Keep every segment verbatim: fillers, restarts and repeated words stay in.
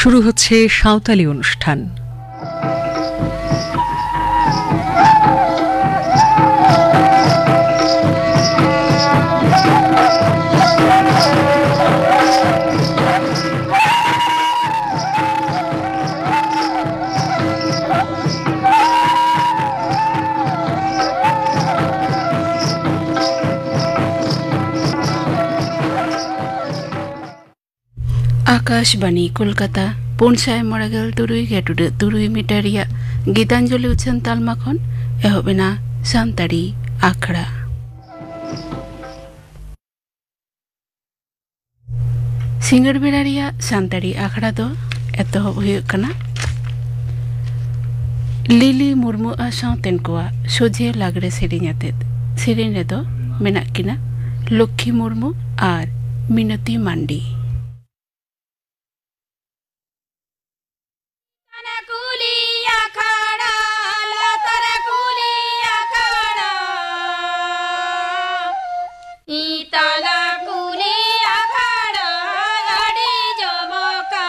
শুরু হচ্ছে সাঁওতালি অনুষ্ঠান। ᱟᱠᱟᱥᱵᱟᱱᱤ ᱠᱳᱞᱠᱟᱛᱟ, ᱯᱩᱱ ᱥᱟᱭ ᱢᱚᱬᱮ ᱜᱮᱞ ᱛᱩᱨᱩᱭ ᱜᱮ ᱴᱩᱰᱟᱹᱜ ᱛᱩᱨᱩᱭ ᱢᱤᱴᱟᱨ ᱨᱮᱭᱟᱜ ᱜᱤᱛᱟᱧᱡᱚᱞᱤ ᱩᱪᱷᱟᱹᱱ ᱛᱟᱞᱢᱟ ᱠᱷᱚᱱ ᱮᱦᱚᱵ ᱮᱱᱟ ᱥᱟᱱᱛᱟᱲᱤ ᱟᱠᱷᱲᱟ᱾ ᱥᱤᱸᱜᱟᱹᱲ ᱵᱮᱲᱟ ᱨᱮᱭᱟᱜ ᱥᱟᱱᱛᱟᱲᱤ ᱟᱠᱷᱲᱟ ᱫᱚ ᱮᱛᱚᱦᱚᱵ ᱦᱩᱭᱩᱜ ᱠᱟᱱᱟ ᱞᱤᱞᱤ ᱢᱩᱨᱢᱩ ᱟᱨ ᱥᱟᱶᱛᱮᱱ ᱠᱚᱣᱟᱜ ᱥᱚᱡᱷᱮ ᱞᱟᱜᱽᱲᱮ ᱥᱮᱨᱮᱧ ᱟᱛᱮᱫ᱾ ᱥᱮᱨᱮᱧ ᱨᱮᱫᱚ ᱢᱮᱱᱟᱜ ᱠᱤᱱᱟ ᱞᱚᱠᱠᱷᱤ ᱢᱩᱨᱢᱩ ᱟᱨ ᱢᱤᱱᱚᱛᱤ ᱢᱟᱱᱰᱤ᱾ ᱛᱟᱞᱟ ᱠᱩᱞᱦᱤ ᱟᱠᱷᱲᱟ, ᱞᱟᱛᱟᱨ ᱠᱩᱞᱦᱤ ᱟᱠᱷᱲᱟ, ᱤᱛᱟᱞᱟ ᱠᱩᱞᱦᱤ ᱟᱠᱷᱲᱟ ᱟᱹᱰᱤ ᱡᱚᱢᱚᱠᱟ᱾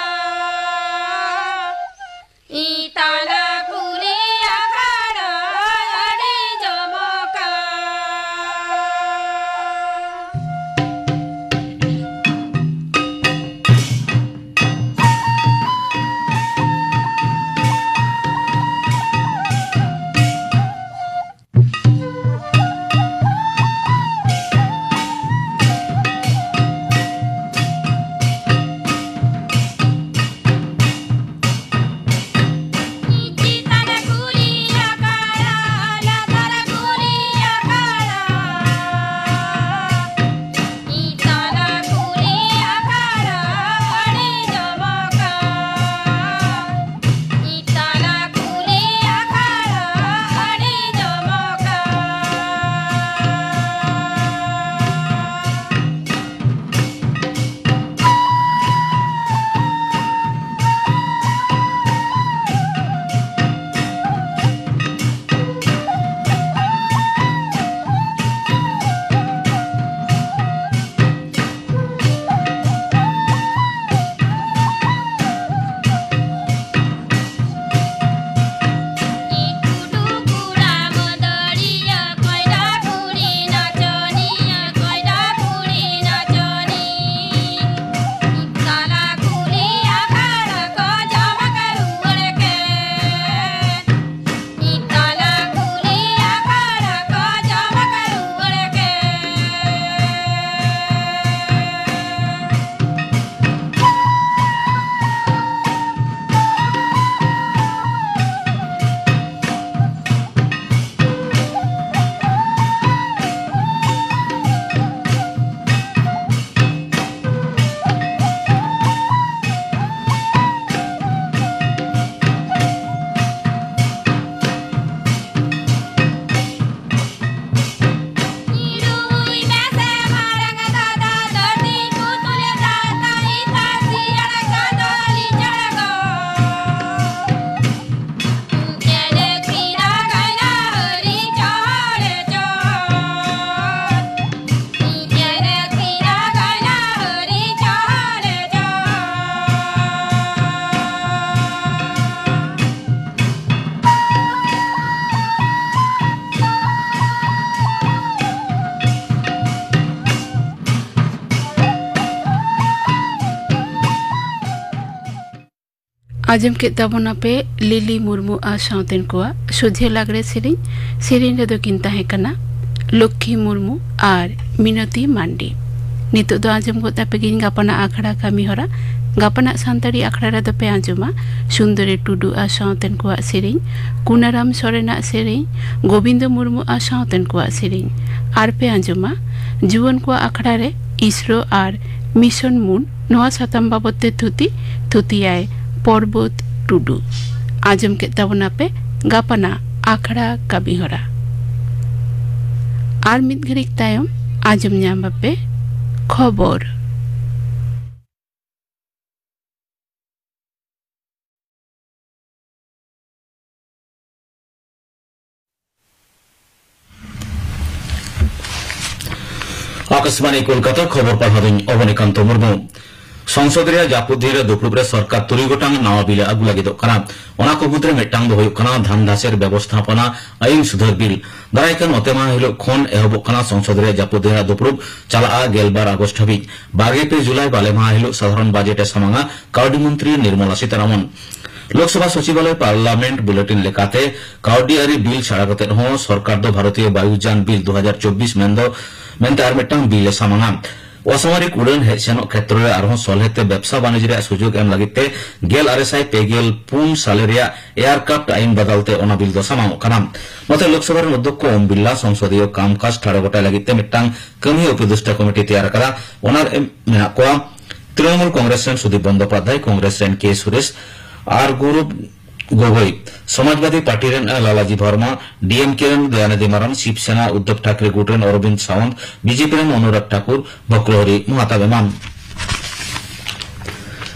ᱤᱛᱟᱞᱟ ᱠᱩᱞᱦᱤ ᱟᱠᱷᱲᱟ ᱟᱹᱰᱤ ᱡᱚᱢᱚᱠᱟ᱾ ᱟᱸᱡᱚᱢ ᱠᱮᱫ ᱛᱟᱵᱚᱱᱟᱯᱮ ᱞᱤᱞᱤ ᱢᱩᱨᱢᱩ ᱟᱨ ᱥᱟᱶᱛᱮᱱ ᱠᱚᱣᱟᱜ ᱥᱚᱡᱷᱮ ᱞᱟᱜᱽᱲᱮ ᱥᱮᱨᱮᱧ᱾ ᱥᱮᱨᱮᱧ ᱨᱮᱫᱚ ᱠᱤᱱ ᱛᱟᱦᱮᱸ ᱠᱟᱱᱟ ᱞᱚᱠᱠᱷᱤ ᱢᱩᱨᱢᱩ ᱟᱨ ᱢᱤᱱᱚᱛᱤ ᱢᱟᱱᱰᱤ᱾ ᱱᱤᱛᱚᱜ ᱫᱚ ᱟᱸᱡᱚᱢ ᱜᱚᱫ ᱟᱯᱮ ᱜᱤᱧ ᱜᱟᱯᱟᱱᱟᱜ ᱟᱠᱷᱲᱟ ᱠᱟᱹᱢᱤ ᱦᱚᱨᱟ᱾ ᱜᱟᱯᱟᱱᱟᱜ ᱥᱟᱱᱛᱟᱲᱤ ᱟᱠᱷᱲᱟ ᱨᱮᱫᱚ ᱯᱮ ᱟᱸᱡᱚᱢᱟ ᱥᱩᱱᱫᱚᱨᱤ ᱴᱩᱰᱩ ᱟᱨ ᱥᱟᱶᱛᱮᱱ ᱠᱚᱣᱟᱜ ᱥᱮᱨᱮᱧ, ᱠᱩᱱᱟᱨᱟᱢ ᱥᱚᱨᱮᱱᱟᱜ ᱥᱮᱨᱮᱧ, ᱜᱳᱵᱤᱱᱫᱚ ᱢᱩᱨᱢᱩ ᱟᱨ ᱥᱟᱶᱛᱮᱱ ᱠᱚᱣᱟᱜ ᱥᱮᱨᱮᱧ᱾ ᱟᱨ ᱯᱮ ᱟᱸᱡᱚᱢᱟ ᱡᱩᱣᱟᱹᱱ ᱠᱚᱣᱟᱜ ᱟᱠᱷᱲᱟ ᱨᱮ ᱤᱥᱨᱳ ᱟᱨ ᱢᱤᱥᱚᱱ ᱢᱩᱱ ᱱᱚᱣᱟ ᱥᱟᱛᱟᱢ ᱵᱟᱵᱚᱛ ᱛᱮ ᱛᱷᱩᱛᱤ, ᱛᱷᱩᱛᱤᱭᱟᱭ ᱯᱚᱨᱵᱚᱛ ᱴᱩᱰᱩ᱾ ᱟᱸᱡᱚᱢ ᱠᱮᱫ ᱛᱟᱵᱚᱱᱟᱯᱮ ᱜᱟᱯᱟᱱᱟᱜ ᱟᱠᱷᱲᱟ ᱠᱟᱹᱢᱤᱦᱚᱨᱟ᱾ ᱟᱨ ᱢᱤᱫ ᱜᱷᱟᱹᱲᱤᱡ ᱛᱟᱭᱚᱢ ᱟᱸᱡᱚᱢ ᱧᱟᱢ ᱟᱯᱮ ᱠᱷᱚᱵᱚᱨ᱾ ᱟᱠᱟᱥᱵᱟᱬᱤ ᱠᱳᱞᱠᱟᱛᱟ, ᱠᱷᱚᱵᱚᱨ ᱯᱟᱲᱦᱟᱣ ᱫᱚᱧ ᱚᱵᱚᱱᱤᱠᱟᱱᱛᱚ ᱢᱩᱨᱢᱩ᱾ ᱥᱚᱝᱥᱚᱫ ᱨᱮᱭᱟᱜ ᱡᱟᱹᱯᱩᱫ ᱫᱤᱱ ᱨᱮ ᱫᱩᱯᱲᱩᱵ ᱨᱮ ᱥᱚᱨᱠᱟᱨ ᱛᱩᱨᱩᱭ ᱜᱚᱴᱟᱝ ᱱᱟᱣᱟ ᱵᱤᱞ ᱮ ᱟᱹᱜᱩ ᱞᱟᱹᱜᱤᱫᱚᱜ ᱠᱟᱱᱟ᱾ ᱚᱱᱟ ᱠᱚ ᱢᱩᱫᱽᱨᱮ ᱢᱤᱫᱴᱟᱝ ᱫᱚ ᱦᱩᱭᱩᱜ ᱠᱟᱱᱟ ᱫᱷᱟᱱ ᱫᱷᱟᱥᱮᱨ ᱵᱮᱵᱚᱥᱛᱷᱟᱯᱚᱱᱟ ᱟᱹᱭᱤᱱ ᱥᱩᱫᱷᱟᱹᱨ ᱵᱤᱞ᱾ ᱫᱟᱨᱟᱭ ᱠᱟᱱ ᱚᱛᱮᱢᱟᱦᱟ ᱦᱤᱞᱳᱜ ᱠᱷᱚᱱ ᱮᱦᱚᱵᱚᱜ ᱠᱟᱱᱟ ᱥᱚᱝᱥᱚᱫ ᱨᱮᱭᱟᱜ ᱡᱟᱹᱯᱩᱫ ᱫᱤᱱ ᱨᱮᱭᱟᱜ ᱫᱩᱯᱲᱩᱵ, ᱪᱟᱞᱟᱜᱼᱟ ᱜᱮᱞᱵᱟᱨ ᱟᱜᱚᱥᱴ ᱦᱟᱹᱵᱤᱡ᱾ ᱵᱟᱨᱜᱮᱞ ᱯᱮ ᱡᱩᱞᱟᱭ ᱵᱟᱞᱮ ᱢᱟᱦᱟ ᱦᱤᱞᱳᱜ ᱥᱟᱫᱷᱟᱨᱚᱱ ᱵᱟᱡᱮᱴ ᱮ ᱥᱟᱢᱟᱝᱟ ᱠᱟᱹᱣᱰᱤ ᱢᱚᱱᱛᱨᱤ ᱱᱤᱨᱢᱚᱞᱟ ᱥᱤᱛᱟᱨᱟᱢᱚᱱ᱾ ᱞᱳᱠᱥᱚᱵᱷᱟ ᱥᱚᱪᱤᱵᱟᱞᱚᱭ ᱯᱟᱨᱞᱟᱢᱮᱱᱴ ᱵᱩᱞᱮᱴᱤᱱ ᱞᱮᱠᱟᱛᱮ, ᱠᱟᱹᱣᱰᱤ ᱟᱹᱨᱤ ᱵᱤᱞ ᱪᱷᱟᱲᱟ ᱠᱟᱛᱮ ᱦᱚᱸ ᱥᱚᱨᱠᱟᱨ ᱫᱚ ᱵᱷᱟᱨᱚᱛᱤᱭᱚ ᱵᱟᱭᱩᱡᱟᱱ ᱵᱤᱞ ᱫᱩ ᱦᱟᱡᱟᱨ ᱪᱚᱵᱵᱤᱥ ᱢᱮᱱᱫᱚ, ᱢᱮᱱᱛᱮ ᱟᱨ ᱢᱤᱫᱴᱟᱝ ᱵᱤᱞ ᱮ ᱥᱟᱢᱟᱝᱟ᱾ ᱚᱥᱟᱢᱟᱨᱤᱠ ᱩᱰᱟᱹᱱ ᱦᱮᱡ ᱥᱮᱱᱚᱜ ᱠᱷᱮᱛᱨᱚ ᱨᱮ ᱟᱨᱦᱚᱸ ᱥᱚᱞᱦᱮ ᱛᱮ ᱵᱮᱵᱽᱥᱟ ᱵᱟᱹᱱᱤᱡᱽ ᱨᱮᱭᱟᱜ ᱥᱩᱡᱳᱜᱽ ᱮᱢ ᱞᱟᱹᱜᱤᱫ ᱛᱮ ᱜᱮᱞ ᱟᱨᱮ ᱥᱟᱭ ᱯᱮ ᱜᱮᱞ ᱯᱩᱱ ᱥᱟᱞᱮ ᱨᱮᱭᱟᱜ ᱮᱭᱟᱨᱠᱨᱟᱯᱴ ᱟᱭᱤᱱ ᱵᱟᱫᱟᱞ ᱛᱮ ᱚᱱᱟ ᱵᱤᱞ ᱫᱚ ᱥᱟᱢᱟᱝᱚᱜ ᱠᱟᱱᱟ᱾ ᱱᱚᱛᱮ ᱞᱳᱠᱥᱚᱵᱷᱟ ᱨᱮᱱ ᱚᱫᱽᱫᱷᱚᱠᱠᱷᱚ ᱳᱢ ᱵᱤᱨᱞᱟ ᱥᱚᱝᱥᱚᱫᱤᱭᱚ ᱠᱟᱢᱠᱟᱡᱽ ᱴᱷᱟᱲᱚ ᱜᱚᱴᱟᱭ ᱞᱟᱹᱜᱤᱫ ᱛᱮ ᱢᱤᱫᱴᱟᱝ ᱠᱟᱹᱢᱤ ᱩᱯᱚᱫᱮᱥᱴᱟ ᱠᱚᱢᱤᱴᱤ ᱛᱮᱭᱟᱨ ᱟᱠᱟᱫᱟ᱾ ᱚᱱᱟ ᱨᱮ ᱢᱮᱱᱟᱜ ᱠᱚᱣᱟ ᱛᱨᱤᱱᱚᱢᱩᱞ ᱠᱚᱝᱜᱨᱮᱥ ᱨᱮᱱ ᱥᱩᱫᱤᱯ ᱵᱚᱱᱫᱳᱯᱟᱫᱽᱫᱷᱟᱭ, ᱠᱚᱝᱜᱨᱮᱥ ᱨᱮᱱ ᱠᱮ ᱥᱩᱨᱮᱥ ᱟᱨ ᱜᱳᱣᱨᱚᱵ ᱜᱚᱜᱚᱭ, ᱥᱚᱢᱟᱡᱽᱵᱟᱫᱤ ᱯᱟᱨᱴᱤ ᱨᱮᱱ ᱞᱟᱞᱟᱡᱤ ᱵᱷᱟᱨᱢᱟ, ᱰᱤᱮᱢᱠᱮ ᱨᱮᱱ ᱫᱚᱭᱟᱱᱤᱫᱤ ᱢᱟᱨᱟᱱ, ᱥᱤᱵ ᱥᱮᱱᱟ ᱩᱫᱽᱫᱷᱚᱵ ᱴᱷᱟᱠᱨᱮ ᱜᱩᱴ ᱨᱮᱱ ᱚᱨᱚᱵᱤᱱᱫ ᱥᱟᱣᱚᱱᱛ, ᱵᱤᱡᱮᱯᱤ ᱨᱮᱱ ᱚᱱᱩᱨᱟᱜᱽ ᱴᱷᱟᱠᱩᱨ, ᱵᱷᱚᱠᱨᱚᱦᱚᱨᱤ ᱢᱚᱦᱟᱛᱟᱵ ᱮᱢᱟᱱ᱾